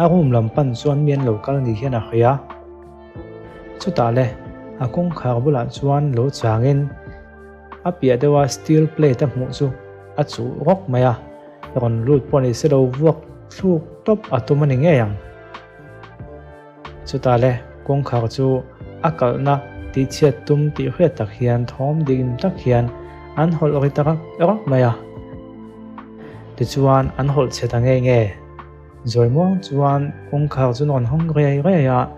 a room lam pan chuan mi an lo kal ni hian a hria. Chutah le, a kawngkhar bulah chuan lo changin a piah deuha steel plate a hmuh chu a chuh rawk mai a, rawn lut pawh ni se lo vuak thluk tawp a tum a ni ngei ang. Chutah le, kawngkhar chu a kalhna tihchhiat tum tih hriat tak hian thawm ding tak hian An hawlh ri ta rak rak mai a. Tichuan an hawlh chhe ta nge nge. Zawi muang chuan kawngkhar chu rawn hawng riai riai a.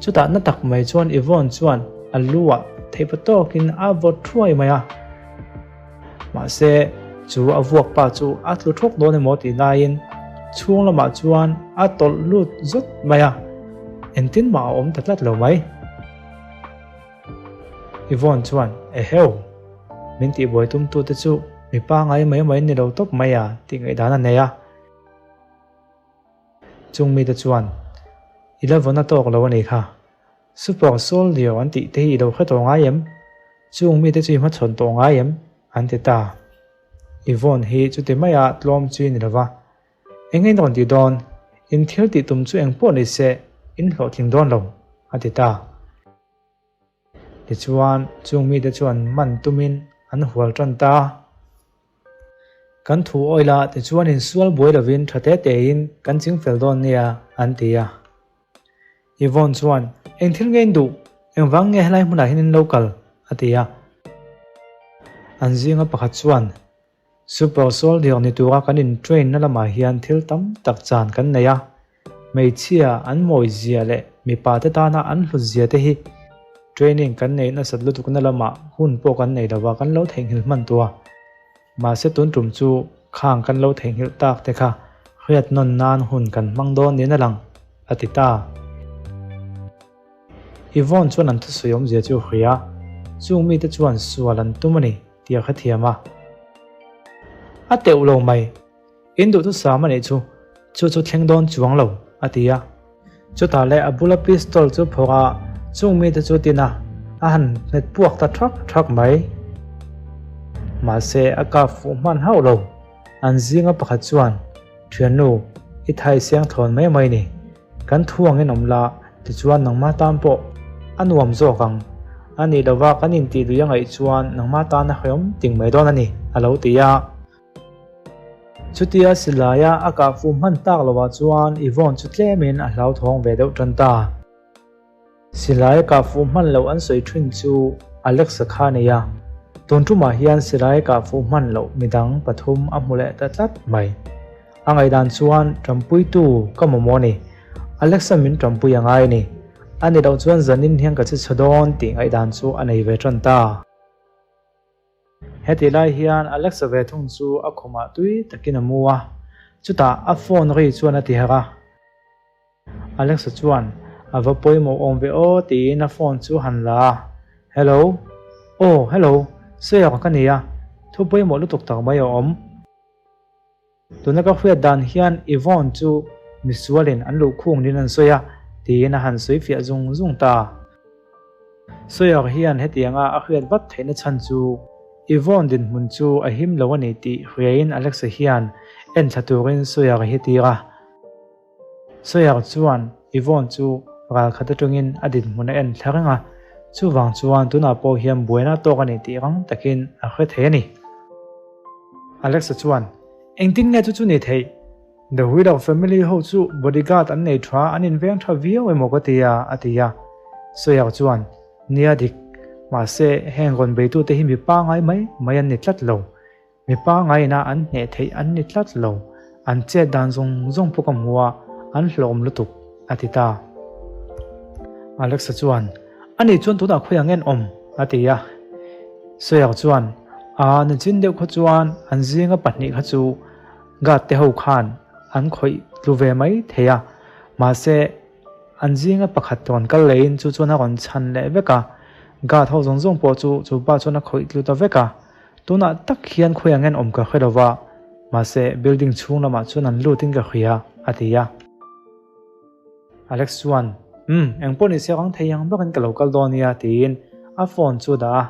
Chutah na tak mai chuan Yvonne chuan a lu ah theihpa tawkin a vawt thuai mai a. Mahse chu a vuak pa chu a tlu thawk dawn emaw tih laiin chhung lamah chuan a tawlh lut zawt mai a. Engtin mah a awm ta tlat lo mai. Yvonne chuan, Eheu! Min tihbuai tumtute chu mi pangai mai mai ni lo tawp mai a tih ngaihdan a nei a. Chung mite chuan, I la vawn a tawk lo a nih kha. Super Soldier an tih te hi i lo hre tawh ngai em? Chung mite chu i hmachhawn tawh ngai em? an ti ta. Yvonne hi chuti maia tlawm chi ni lova, Eng in rawn ti dawn? In thil tih tum chu eng pawh ni se, in hlawhtling dawn lo, a ti ta. Tichuan, chung mite chuan man tumin an hual tan ta a. Kan thu awih la, tichuan insual buai lovin tha te tein kan ching fel dawn nia, an ti a. Yvonne chuan, Eng thil nge in duh? Engvang nge helai hmunah hian in lo kal? a ti a. An zinga pakhat chuan, Super Soldier ni tura kan in train na lamah hian thil tam tak chan kan nei a, hmeichhia an mawi zia leh mipa te tana an hlut zia te hi training kan neih nasat lutuk na lamah hun pawh kan nei lova kan lo theihnghilh hman tua. Mahse tun tum chu khang kan lo theihnghilh tak te kha hriat nawn nan hun kan hmang dawn niin a lang, a ti ta. Yvonne chuan an thusawi awmzia chu a hria a, chung mite chuan sual an tum a ni tih a hrethiam a. A teuh lo mai, in duhthusam a nih chu, chu chu thleng dawn chuang lo, a ti a. Chutah leh a bula pistol chu phawrh a, chung mite chu tin a, a han hmet puak ta thak thak mai. Mahse, a kap fuh hman hauh lo. An zinga pakhat chuan, Thiannu, i thai siang thlawn mai mai ni. Kan thu angin awm la, tichuan nangmah tan pawh a nuam zawk ang. A nih lova kan intih lui a ngaih chuan nangmah tan a hrehawm ting mai dawn a ni, a lo ti a. Chutia silaia a kah fuh hman tak lovah chuan Yvonne chu tlemin a hlauthawng ve deuh tan ta. Silai kah fuh hman loh an sawi thin chu Alex-a kha a nei a, tun tumah hian silai kah fuh hman loh midang pathum a hmu leh ta tlat mai. A ngaihdan chuan Ṭampuitu ka mamawh a ni, Alex-a min ṭampui a ngai a ni. A ni loh chuan zanin hian ka che chhe dawn tih ngaihdan chu a nei ve ṭan ta. Heti lai hian Alexa ve thung chu a khumah tui takin a mu a, chutah a phone ri chuan a ti harh a. Alexa chuan, A va pawimawh awm ve aw tiin a phone chu han la a. Hello. Aw, hello. Sawiah ka ni a, thu pawimawh lutuk tak mai a awm. Tuna ka hriat dan hian Yvonne chu misualin an luhkhung niin an sawi a, tiin a han sawi fiah zung zung ta. Sawyer hian hetianga a hriat vat theihna chhan chu Yvonne dinhmun chu a him lo a ni tih hriain Alexa hian enthla turin Sawyer hi tir a. Sawyer chuan Yvonne chu ral khat atangin a dinhmun a enthla reng a, chuvang chuan tunah pawh hian buaina tawk a ni tih rang takin a hre thei a ni. Alexa chuan, Engtin nge chu chu ni theih? The Wheeler family ho chu bodyguard an nei tha, an inveng tha viau emaw ka ti a, a ti a. Sawyer chuan, Nia dik, mahse heng rawn beitute hi mi pangai mai mai an ni tlat lo. Mi pangaina an hneh theih an ni tlat lo. An chet dan zawng zawng pawh ka hmu a, an hlawm lutuk, a ti ta. Alexa chuan, Ani chuan tunah khawi ang en awm? a ti a. Sawyer chuan, Aa, nichin deuh kha chuan an zinga pahnih kha chu guard te ho khan an khawih tlu ve mai thei a, mahse an zinga pakhat rawn kal leiin chu chuan a rawn chhan leh vek a, guard ho zawng zawng pawh chu chu pa chuan a khawih tlu ta vek a. Tunah tak hian khawi ang en awm ka hre lo va, mahse building chhung lamah chuan an lutin ka hria, a ti a. Alex chuan, Umm, engpawh ni se rang thei ang bakin ka lo kal dawn nia, tiin a phone chu a dah a.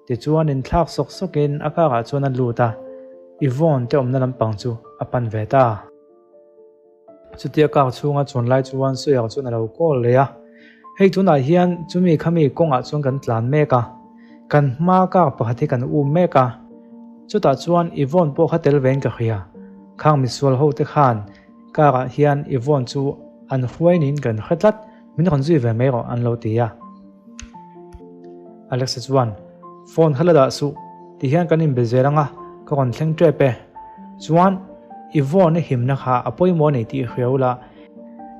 Tichuan inthlak sawk sawkin a car ah chuan a lut a, Yvonne te awmna lampang chu a pan ve ta. Chutia car chhunga chuan lai chuan Sawyer chuan a lo call leh a, Hei tunah hian chumi khami kawngah chuan kan tlan mek a, kan hma car pakhat hi kan um mek a, chutah chuan Yvonne pawh kha tel vein ka hria, khang misual ho te khan Car ah hian Yvonne chu an hruai niin kan hre tlat, min rawn zui ve mai rawh an lo ti a. Alexa chuan, Phone kha la dah suh, Tihian kan inbe zel anga, ka rawn thleng tep e. Chuan, Yvonne-i himna kha a pawimawh a ni tih hria ula,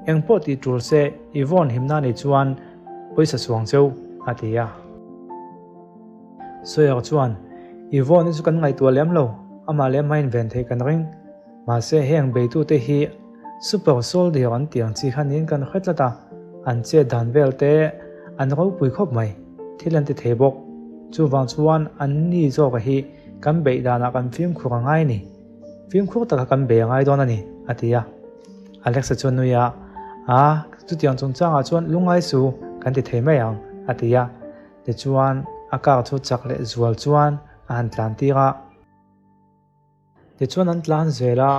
engpawh tih tul se Yvonne himna a nih chuan pawisa chuang cheu, a ti a. Sawyer chuan, Yvonne-i chu kan ngaihtuah lem lo, amah leh amah inven theih kan ring. Mahse, heng beitute hi super soldier an tih ang chi kha niin kan hre tlat a, an chet dan vel te an ropui khawp mai, thil an ti thei bawk. Chuvang chuan an ni zawka hi kan beih danah kan fimkhur a ngai a ni. Fimkhur taka kan bei a ngai dawn a ni, a ti a. Alexa chuan nui a, A, chutiang chungchangah chuan lungngai su kan ti thei mai ang, a ti a. Tichuan a car chu chak leh zual chuan a han tlan tir a. Tichuan an tlan zel a,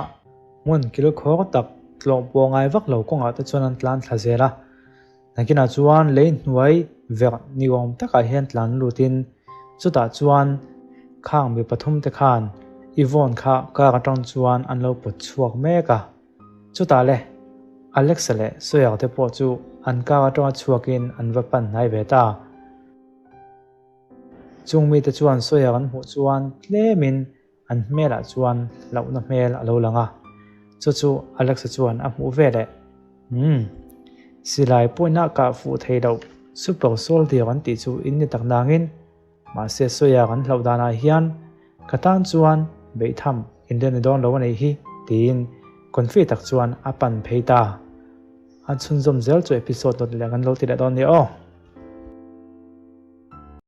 hmun kilkhawr tak tlawh pawh ngai vak lo kawngah te chuan an tlan thla zel a. Nakinah chuan lei hnuai verh ni awm takah hian tlan lutin chutah chuan khang mi pathum te khan Yvonne kha car atang chuan an lo pawt chhuak mek a. Chutah le Alexa leh Sawyer te pawh chu an car atanga chhuakin an va pan hnai ve ta. Chung mite chuan Sawyer an hmuh chuan tlemin an hmelah chuan hlauhna hmel a lo lang a, chu chu Alexa chuan a hmuh ve leh. Umm, silai pawina kah fuh thei loh super soldier an tih chu in ni tak nangin, mahse Sawyer an hlauh danah hian ka tan chuan beihtham in la ni dawn lo a nih hi tiin confi tak chuan a pan phei ta. A chhunzawm zel chu episode dawt leh kan lo ti leh dawn nia aw.